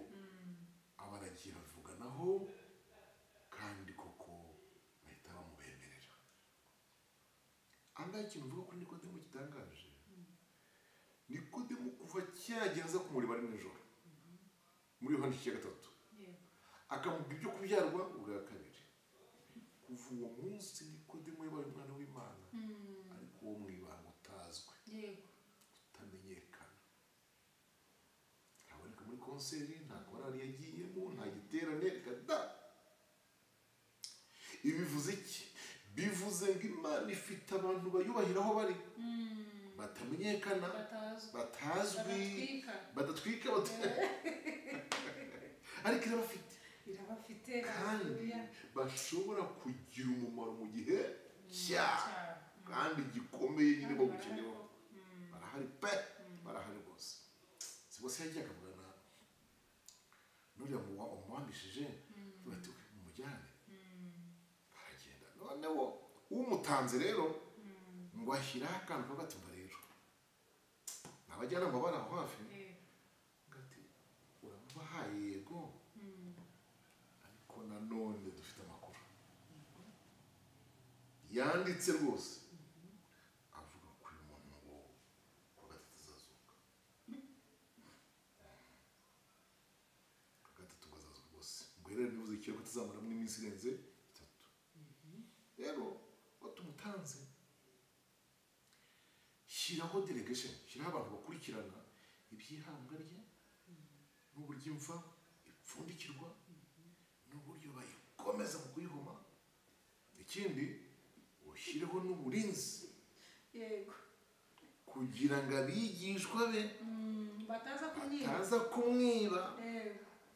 aba aragiye bavuganaho, kandi koko bahita bamubemerera. Angahe ikintu mvuga kuri Nikodemu gitangaje, Nikodemu kuva cyagera aza kumureba ari nijoro muri Yohana igice cya 3, akamubwira ibyo kubyarwa ubwa kabiri. Kuva uwo munsi Nikodemu yabaye umwana w'Imana, ariko uwo mu ibanga utazwi, utamenyekana, ntaboneka muri konseri, nta korali yagiyemo, nta giterane kada. Ibi bivuze iki? Bivuze ngo Imana ifite abantu bayubahira aho bari, batamenyekana, batazwi, badatwika, ariko irabafite, kandi bashobora kugira umumaro mu gihe cyabo kandi gikomeye nyine bagukeneyeho. Barahari pe, barahari rwose. Si bose yagiye akavugana n'uriya umuwambishije, bati mumujyane, baragenda. Noneho umutanze rero ngo ashyiraho akantu kagatumba rero, abajyanama bari aho hafi, ngati uramubahaye yego, ariko nanone dufite amakuru yanditse rwose avuga ko uyu muntu ngo kuwa gatatu azazuka. Kuwa gatatu ngo azazuka rwose, ngo rero bivuze ko tuzamaramo iminsi irenze 3. Rero ko tumutanze, shyiraho delegation, shyiraho abantu bakurikirana iby'ihambwa rye n'uburyo imva ipfundikirwa n'uburyo bayikomeza mu kuyihoma. Ikindi ushyireho n'uburinzi, yego, kugira ngo abigishwa be bataza kumwiba,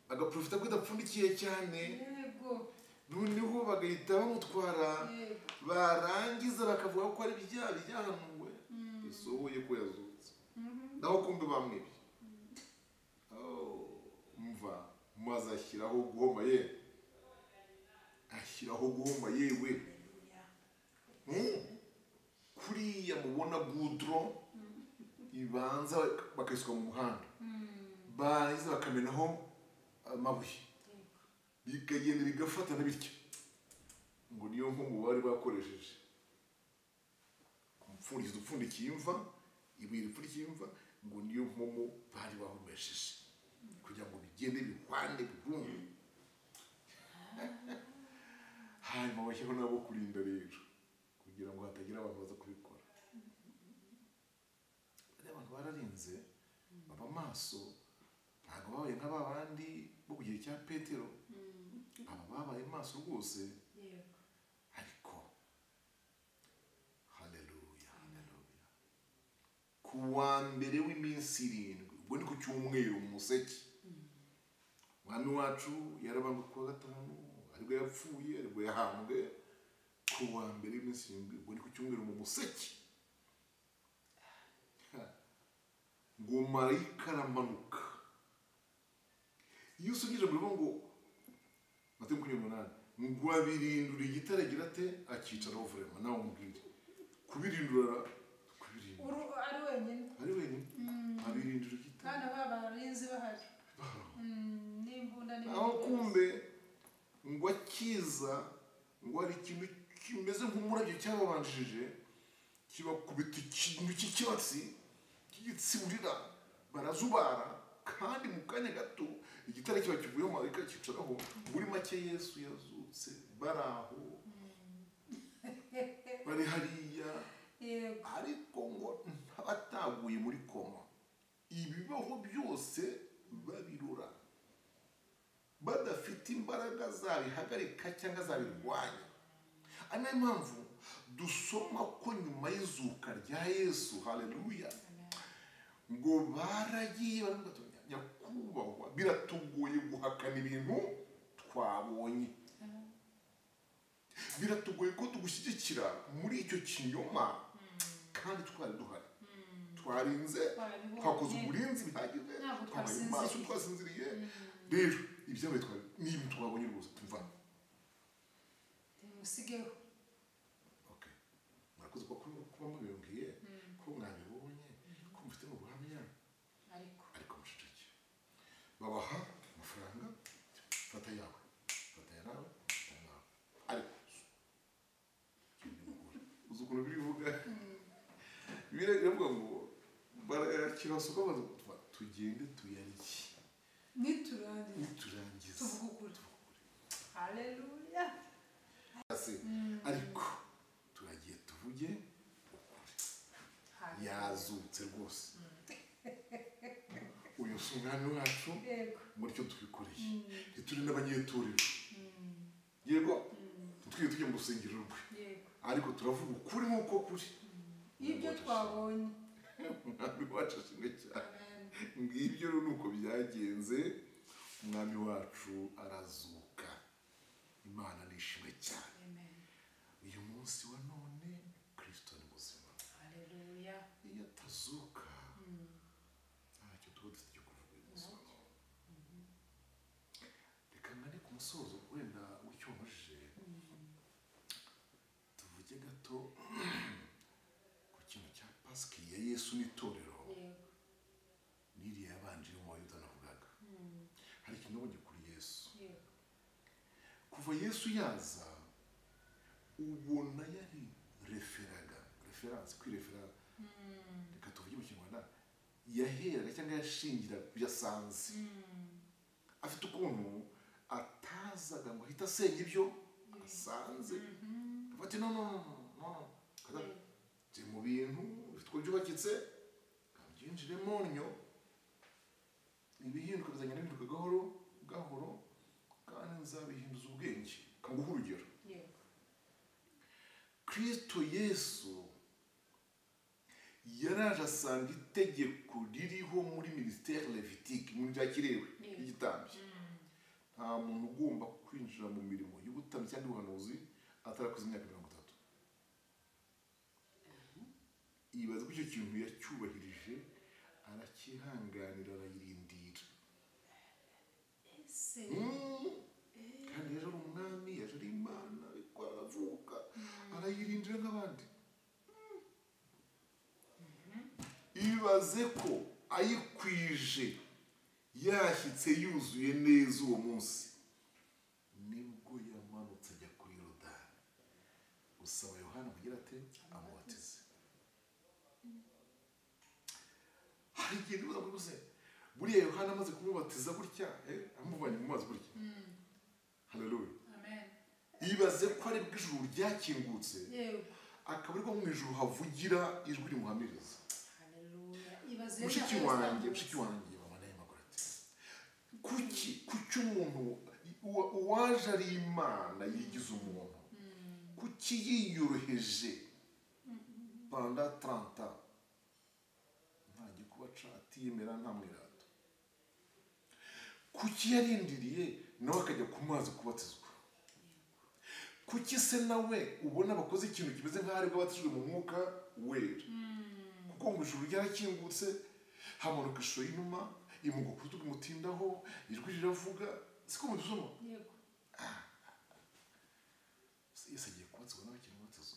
agaprofita ko idapfundikiye cyane, yego, noneho bagahita bamutwara, barangiza bakavuga ko ari bya byahanuwe bisohoye ko yazutse, naho kumbe bamwibye. Mva maze ashyiraho guhoma ye, ashyiraho guhoma yewe. Kuriya mubona gudro ibanza bakayisuka mu muhanda, barangiza bakamenaho amabuye, bikagenda bigafatana bityo, ngo niyo nkombo bari bakoresheje umupfundikizo upfundikiye imva, ibuye ripfundikiye imva, ngo niyo nkomo bari bahomesheje kugira ngo bigende bihwane bigume. Hanyuma bashyiraho nabo kurinda rero kugira ngo hatagira abantu baza kubikora. Abantu bararinze baba maso, ntabwo babaye nk'aba bandi bo ku gihe cya Petero, aba babaye maso rwose. Ariko haleluya, haleluya, ku wa mbere w'iminsi 7, ubwo ni ku cyumweru mu museke, Umwami wacu yarabambwe ku wa gatanu, aribwo yapfuye, aribwo yahambwe. Ku wa mbere w'iminsi 7, ubwo ni ku cyumweru mu museke. Ngo marayika aramanuka. Iyo usubije muri ngo Matayo 28 ngo abirindura igitare agira ate akicaraho vraiment nawe umubwire kubirindura ari wenyine ari wenyine abirindura igitare kandi abarinzi bahari n'imbunda n'ibindi aho kumbe ngo akiza ngo ari ikintu kimeze nk'umurabyo cyababanjije kibakubita ikintu cy'ikibatsi cy'igitsiburira barazubara kandi mu kanya gato igitare kiba kivuyeho marayika kicaraho. Muri make Yesu yazutse baraho bari hariya ariko ngo ntabataguye muri koma ibibaho byose babirura badafite imbaraga zabihagarika cyangwa zabirwanya. Ari nayo mpamvu dusoma ko nyuma y'izuka rya Yesu, haleluya, ngo baragiye baravuga nyakubahwa biratugoye guhakana ibintu twabonye, biratugoye ko tugushyigikira muri icyo kinyoma kandi twari duhari twarinze twakoze uburinzi bihagije twabaye maso twasinziriye. Rero ibyabaye ni ibintu twabonye rwose tumva musigeho. Okay, murakoze kuba mubibwiye ko mwabibonye ko mufite mu buhamya ariko muceceke. Babaha amafaranga, fata yawe fata yawe fata yawe, ariko uzi ukuntu birivuga biravuga ngo barakirasuka baza tugende tuyarye niturangiza tuvuge ukuri. Haleluya. Ariko turagiye tuvuge ukuri, yazutse rwose uyu si umwami wacu muri cyo tubikoreye ntituri n'abanyetorero yego ntitwiye tujya mu rusengero rwe ariko turavuga ukuri nk'uko kuri ibyo twabonye. Umwami wacu ashimwe cyane. Ngibyo rero nuko byagenze, umwami wacu arazuka. Imana nishimwe cyane. Uyu munsi wa none Kristo ni muzima. Haleluya. Iyo atazuka ntacyo tuba dufite cyo kuvuga uyu munsi wa none. Reka ngane ku musozo wenda w'icyo wabajije, tuvuge gato ku kintu cya Pasika ya Yesu n'itorero n'iriya yabanje yo mu Bayuda navugaga. Hari ikintu nabonye kuri Yesu. Kuva Yesu yaza ubona yari referaga reference kwirefera, reka tuvuge mu Kinyarwanda yaheraga cyangwa yashingira ku byo asanze. Afite ukuntu atazaga ngo ahita asenya ibyo asanze, ati no no no no ndi mu bintu bifite uko byubakitse kabyinjiremo nnyo ibihinduka bizagenda bihinduka gahoro gahoro kandi nzabihinduza ubwenge. Kanguha urugero, Kristo Yesu yaraje asanga itegeko ririho muri ministère lévitique mu bya kirewe y'igitambyi, nta muntu ugomba kwinjira mu mirimo y'ubutambyi cyangwa ubuhanuzi atarakoze imyaka 30. Ibaza ko icyo kintu yacyubahirije arakihanganira arayirindira. Kandi yaje ari umwami, yaje ari Imana, ariko aravuka arayirindira nk'abandi. Ibaze ko ayikwije yashyitse yuzuye neza uwo munsi, nibwo yamanutse ajya kuri Yorodani gusaba Yohana kugira ate amubatize. Hari igihe nibaza ngo rwose buriya Yohana amaze kumubatiza gutya, amuvanye mu mazi gutya, haleluya, ibaze ko ari bwo ijuru ryakingutse akaba ariko mu ijuru havugira ijwi rimuhamiriza. Mushiki wanjye mama nawe makuru ati kuki umuntu uwaje ari Imana yigize umuntu, kuki yiyoroheje pendant 30 ans nta gikuba atiyemera nta mwirato, kuki yarindiriye nawe akajya ku mazi kubatizwa, kuki se nawe ubona bakoze ikintu kimeze nk'aho aribwo abatijwe mu mwuka wera, kuko ngo ijuru ryarakingutse Hamanuka ishusho y'inuma imugwa ku rutugu imutindaho, ijwi riravuga, siko mubisoma? Yego. Yesu agiye kubatizwa n'abakiri umubatizo.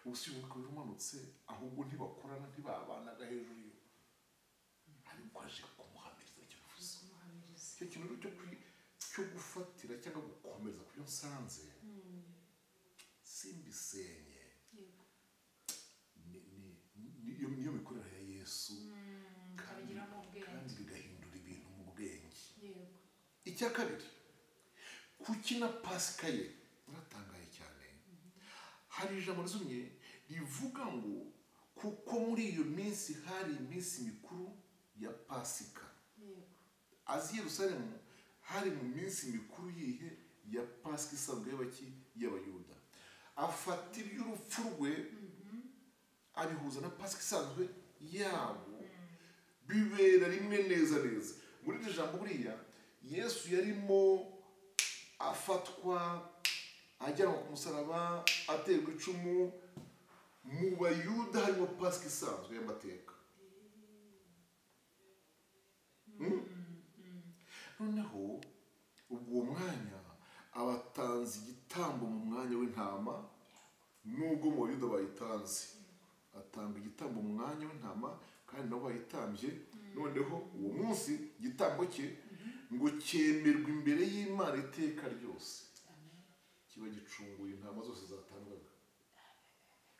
Ubu si umwuka umanutse, ahubwo ntibakorana, ntibabanaga hejuru yo, ariko aje kumuhamiriza icyo bivuze. Icyo kintu cyo gufatira cyangwa gukomeza ku byo nsanze simbisenye, niyo mikorere ya Yesu, kandi bigahindura ibintu mu bwenge. Icya kabiri, kuki na Pasika ye uratangaye cyane, hari ijambo rizumye rivuga ngo kuko muri iyo minsi hari iminsi mikuru ya Pasika. Azi Yerusalemu hari mu minsi mikuru yihe ya Pasika isanzwe y'abaki y'Abayuda. Afata iby'urupfu rwe abihuza na Pasika isanzwe yabo, bibera rimwe neza neza. Muri iri jambo buriya Yesu yarimo afatwa ajyanwa ku musaraba, aterwa icumu. Mu Bayuda harimo Pasika isanzwe y'amateka. Noneho ubwo uwo mwanya abatanze igitambo mu mwanya w'intama, nubwo mu Bayuda bayitanze, atanga igitambo mu mwanya w'intama kandi nabo bayitambye. Noneho uwo munsi igitambo cye ngo cyemerwe imbere y'Imana iteka ryose, kiba gicunguye intama zose zatangwaga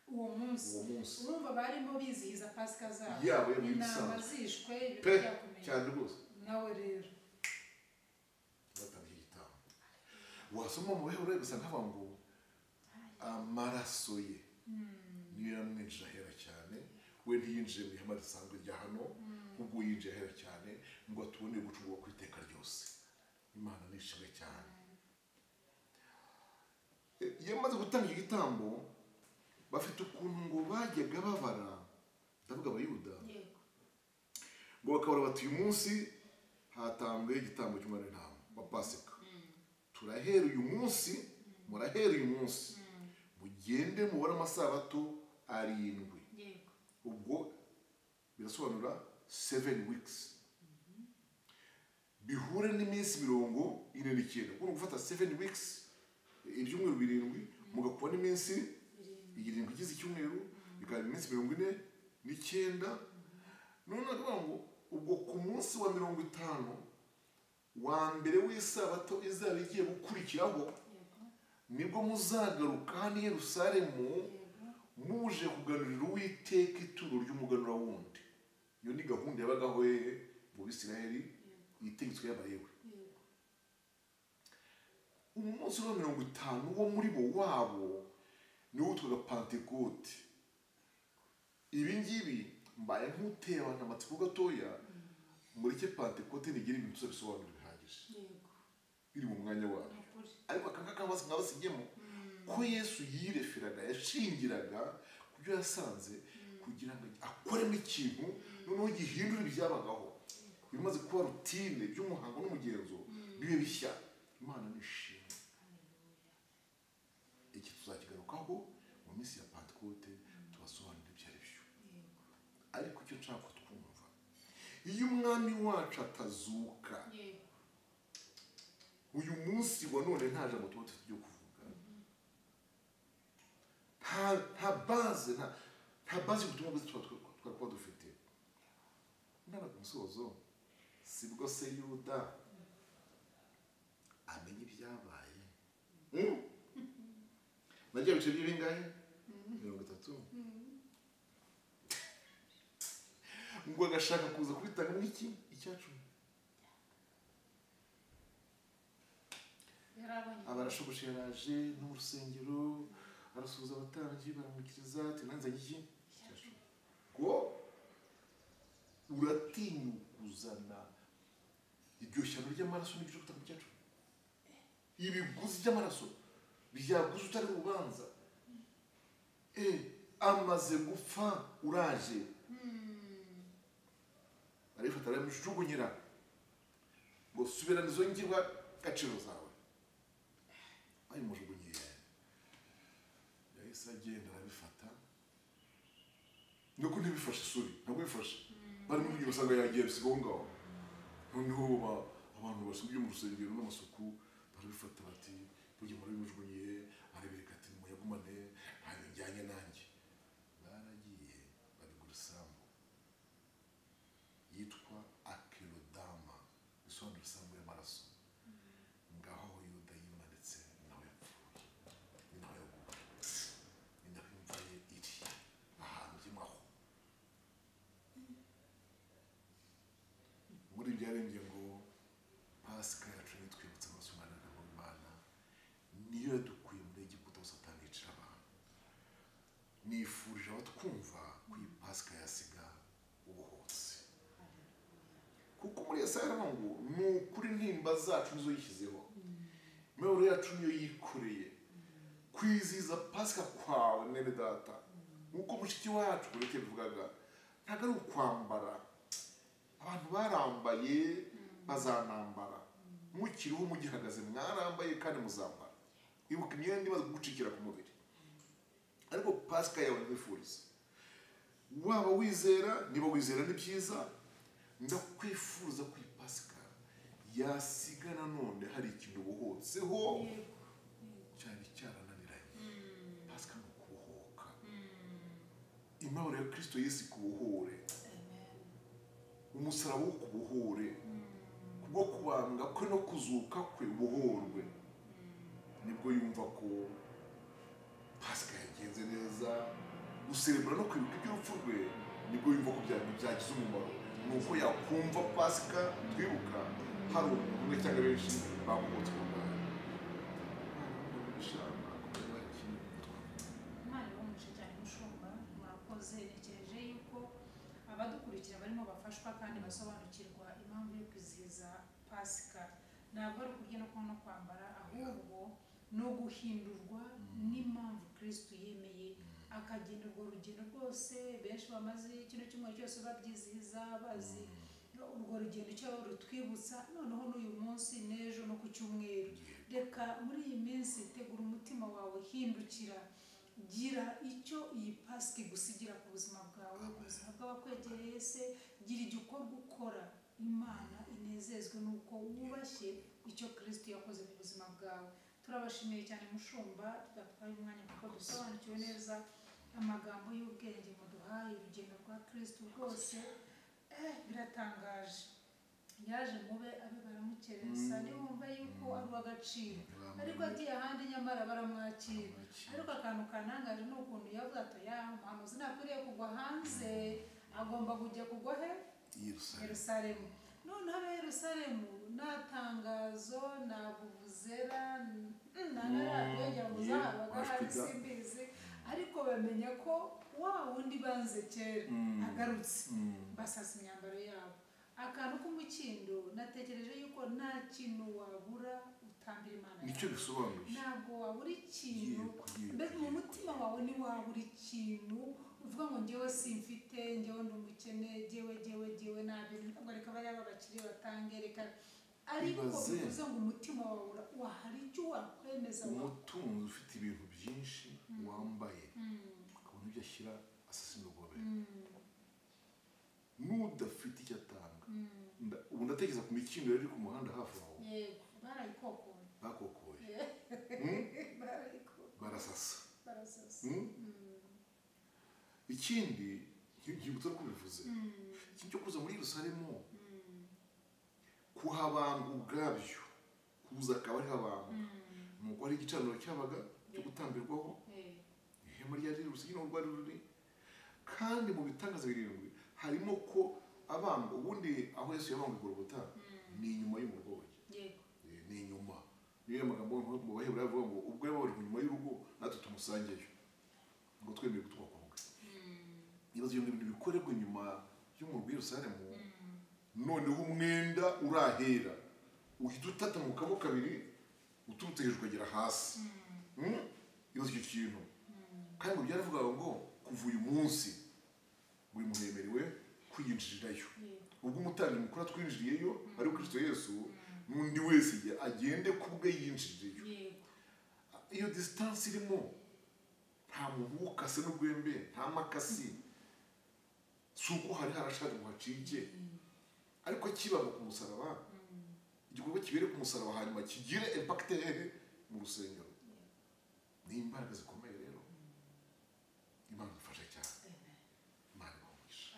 uwo munsi. Urumva barimo bizihiza Pasika zabo, intama zishwe cyane rwose. Nawe rero batanga igitambo, wasoma mu Baheburayo gusa nkavuga ngo amaraso ye niyo yamwinjije ahera cyane. We ntiyinjiye mu ihema risanzwe rya hano, ubwo yinjiye ahera cyane ngo atubone gucungurwa ku iteka ryose. Imana nishimwe cyane. Iyo amaze gutanga igitambo, bafite ukuntu ngo bajyaga babara, ndavuga Abayuda, ngo bakabara bati uyu munsi hatambwe igitambo cy'umwana w'intama wa Pasika, turahera uyu munsi, murahera uyu munsi, mugende mubare amasabato 7. Ubwo birasobanura 7 weeks, bihure n'iminsi 49. Ubwo gufata 7 weeks, ibyumweru 7, mugakuba n'iminsi 7 igize icyumweru, bikaba iminsi 49. None akavuga ngo ubwo ku munsi wa 50 wa mbere w'isabato izaba igiye gukurikiraho, nibwo muzagaruka hano i Yerusalemu muje kuganurira Uwiteka ituro ry'umuganura wundi. Iyo ni gahunda yabagaho mu Bisirayeli, itegetswe y'Abalewi. Umunsi wa 50 wo muri bo wabo niwo witwaga Pentekote. Ibi ngibi mbaye nk'uteye abantu amatsiko gatoya, mureke Pentekote nigire ibintu tuzabisobanura bihagije, biri mu mwanya wabyo. Ariko aka ngaka nkabasigemo ko Yesu yireferaga, yashingiraga ku byo yasanze kugira ngo akoremo ikintu noneho gihindura ibyabagaho, bimaze kuba rutine by'umuhango n'umugenzo bibe bishya. Imana nishimwe. Iki tuzakigarukaho mu minsi ya Pentekote, tubasobanurira ibyo ari byo. Ariko icyo nshaka twumva, iyo umwami wacu atazuka uyu munsi wa none, nta jambo tuba dufite ryo kuvuga, nta base, nta base y'ubutumwa bwiza twari kuba dufite. Ndana ku musozo, sibwo se Yuda amenya ibyabaye? Nagiye bice by'ibingahe? 30. Ngo agashaka kuza kubitanga n'iki icyacu. Abarashoboshe yaraje no mu rusengero, arasuhuza abatambyi, baramukiriza ati nanzanye iki icyacu. Ko uratinyuka kuzana iryo shyano ry'amaraso n'ibyo gutanga icyacu, ibiguzi by'amaraso byaguze utari urubanza. Amaze gupfa uraje, arifata aramujugunyira ngo subirana izo ngirwa gaciro zawe. Ayimujugunyiye, yahise agenda arabifata. Nuko ntibifashe isuri, ntabwo bifashe. Barimo kugira usanga yagiye bisigaho ngaho. Noneho abantu basubye mu rusengero n'amasuku barabifata bati burya muri bijugunye, arabereka ati muyagumane ntabwo njyanye nanjye. Baragiye babigura isambu yitwa Akelodama, bisobanura isambu y'amaraso. Ngaho Yuda yimanitse, nawe yapfuye, ni nawe yaguye, ni naho imva ye iri ahantu y'amaho. Muri byarembye ngo Pasika yacu nitwibutsa amaraso y'Umwana w'Imana, niyo yadukuye muri Egiputa aho Satani yicira abantu. Nifurije abatwumva ko iyi Pasika yasiga ubuhotse, kuko muri Yesaya aravuga ngo ni ukuri intimba zacu nizo yishyizeho, imibabaro yacu niyo yikoreye. Kwizihiza Pasika kwawe mwene data, nk'uko mushiki wacu Gorete yabivugaga, ntabwo ari ukwambara. Abantu barambaye bazanambara, mukiriho mugihagaze mwarambaye kandi muzambara. Ibuka imyenda imaze kugucikira ku mubiri, ariko Pasika yawe nkwifuriza, waba wizera, niba wizera ni byiza, ndakwifuza ko iyi Pasika yasiga nanone hari ikintu ubohotseho cyari cyarananiranye. Pasika ni ukubohoka, imibabaro ya Kristo Yesu ikubohore, umusaraba wo kubohore, kubwo kubambwa kwe no kuzuka kwe ubohorwe. Nibwo yumva ko Pasika yagenze neza. Guserebura no kwibuka iby'urupfu rwe, nibwo yumva ko byagize umumaro. Nuko yakumva Pasika twibuka hari umuntu umwe cyangwa benshi babohotse mu Rwanda. Imana ibahe cyane mushumba, murakoze. Ntekereje yuko abadukurikira barimo bafashwa kandi basobanukirwa impamvu yo kwizihiza Pasika. Ntabwo ari ukurya no kunywa no kwambara, ahubwo ni uguhindurwa n'impamvu Kristo yemeye akagenda urwo rugendo rwose. Benshi bamaze kino cyumweru cyose babyizihiza, bazi urwo rugendo icyo rutwibutsa, noneho n'uyu munsi n'ejo no ku cyumweru. Reka muri iyi minsi tegura umutima wawe, hindukira, gira icyo iyi Pasika igusigira ku buzima bwawe, ku buzima bw'abakwegereye se, gira igikorwa ukora Imana inezezwe nuko wubashye icyo Kristo yakoze mu buzima bwawe. Turabashimiye cyane mushumba, tudatwaye umwanya kuko dusobanukiwe neza amagambo y'ubwenge muduhaye, urugendo rwa Kristo rwose biratangaje. Yaje mube abe baramukerensa, niwumva yuko ari uw'agaciro, ariko agiye ahandi nyamara baramwakira. Ariko akantu kanangaje ni ukuntu yavuze ati ya umuhanuzi ntakwiriye kugwa hanze, agomba kujya kugwa he? Yerusalemu. Noneho abe Yerusalemu nta tangazo, nta buvuzera, nta radiyo ngira ngo zahabaga hari simbizi, ariko bamenya ko wa wundi banze kera agarutse, basasa imyambaro yabo. Akantu k'umukindo, natekereje yuko nta kintu wabura utambira Imana yawe. Nicyo bisobanuye. Ntabwo wabura ikintu, mbese mu mutima wawe ntiwabura ikintu uvuga ngo njyewe simfite, njyewe ndi umukene, njyewe nabi, ngo reka bariya b'abakire batange, reka. Ariko bivuze ngo umutima wawe wahari icyo wakwemeza. Umutunzi ufite ibintu byinshi wambaye, ukabona ibyo ashyira asasa indogobe, n'udafite icyo atanga. Ubu ndatekereza ku mikindo yari ku muhanda hafi aho. Yego, barayikokoye. Bakokoye. Barasasa. Ikindi nkibutsa ko bivuze, ikintu cyo kuza muri Yerusalemu, kuhabanga ubwabyo, kuza akaba ari habanga, nuko ari igicaniro cyabaga cyo gutambirwaho, ihema ryari riri rwari ruri, kandi mu bitangaza birindwi harimo ko abambwa. Ubundi aho Yesu yabambwe Golgotha ni inyuma y'umurwa we. Ni inyuma. Niyo magambo mu Baheburayo avuga ngo ubwo yababarijwe inyuma y'urugo natwe tumusangeyo, ngo twemeye gutukwa ku bwe. Ibibazo ibintu bikorerwa inyuma y'umurwa Yerusalemu, noneho umwenda urahera uhita utatamukamo kabiri, uturutse hejuru ukagera hasi. Ibibazo icyo kintu. Kandi ngo byaravugaga ngo kuva uyu munsi buri muntu yemerewe kwiyinjirirayo. Ubwo umutambyi mukuru atwinjiriyeyo ari Kristo Yesu, n'undi wese agende kubwe yinjiriyeyo. Iyo distance irimo, nta muntu ukase n'urwembe, nta makasi. Si uko hari harashaje ngo hacike, ariko kibaba ku musaraba, igikorwa kibere ku musaraba hanyuma kigire impact hehe? Mu rusengero. Ni imbaraga zikomeye rero. Imana idufashe cyane. Imana ibahe.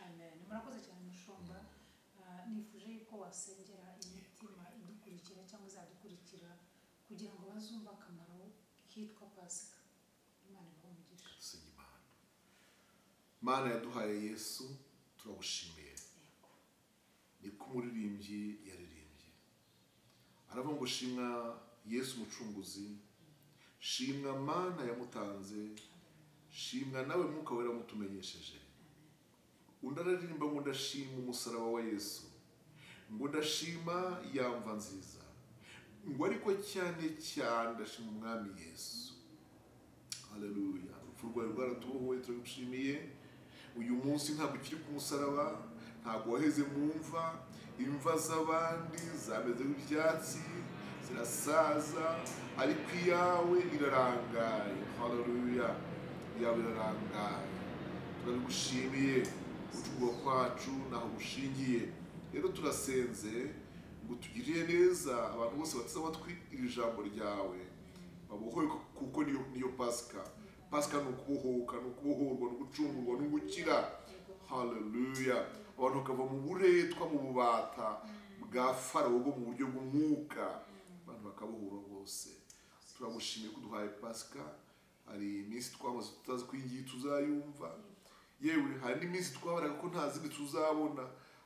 Amen. Murakoze cyane mushumba. Nifuje yuko wasengera imitima idukurikira cyangwa izadukurikira kugira ngo bazumve akamaro kitwa Pasika. Imana ibahe umugisha. Dusenga Imana. Mana yaduhaye Yesu, turagushimiye. Niko umuririmbyi yaririmbye, aravuga ngo shimwa Yesu umucunguzi, shimwa Mana yamutanze, shimwa nawe Mwuka Wera mutumenyesheje. Undi araririmba ngo ndashima umusaraba wa Yesu, ngo ndashima yamva nziza, ngo ariko cyane cyane ndashima umwami Yesu. Haleluya. Urupfu rwawe rwaratubohoye, turagushimiye. Uyu munsi ntabwo ukiri ku musaraba, ntabwo waheze mu mva, imva z'abandi zameze nk'ibyatsi zirasaza, ariko iyawe irarangaye. Haleluya, iyawe irarangaye. Turabigushimiye. Gucungurwa kwacu naho gushingiye. Rero turasenze ngo tugirire neza abantu bose bateze amatwi iri jambo ryawe, babohoye, kuko niyo Pasika. Pasika ni ukubohoka, ni ukubohorwa, ni ugucungurwa, ni ugukira. Haleluya. Abantu bakava mu buretwa, mu bubata bwa Farawo bwo mu buryo bw'umwuka, abantu bakabohora bose. Turagushimiye ko uduhaye Pasika. Hari iminsi twamaze tutazi ko iyi ngiyi tuzayumva, yewe hari n'iminsi twabaraga ko nta zindi tuzabona,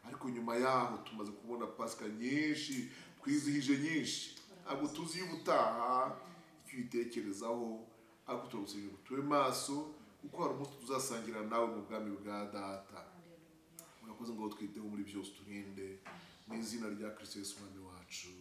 ariko nyuma yaho tumaze kubona Pasika nyinshi, twizihije nyinshi. Ntabwo tuzi y'ubutaha icyo uyitekerezaho, ariko turagusabye ngo tube maso, kuko hari umunsi tuzasangira nawe mu bwami bwa Data. Murakoze ngo twiteho muri byose, turinde mu izina rya Kristo Yesu Umwami wacu.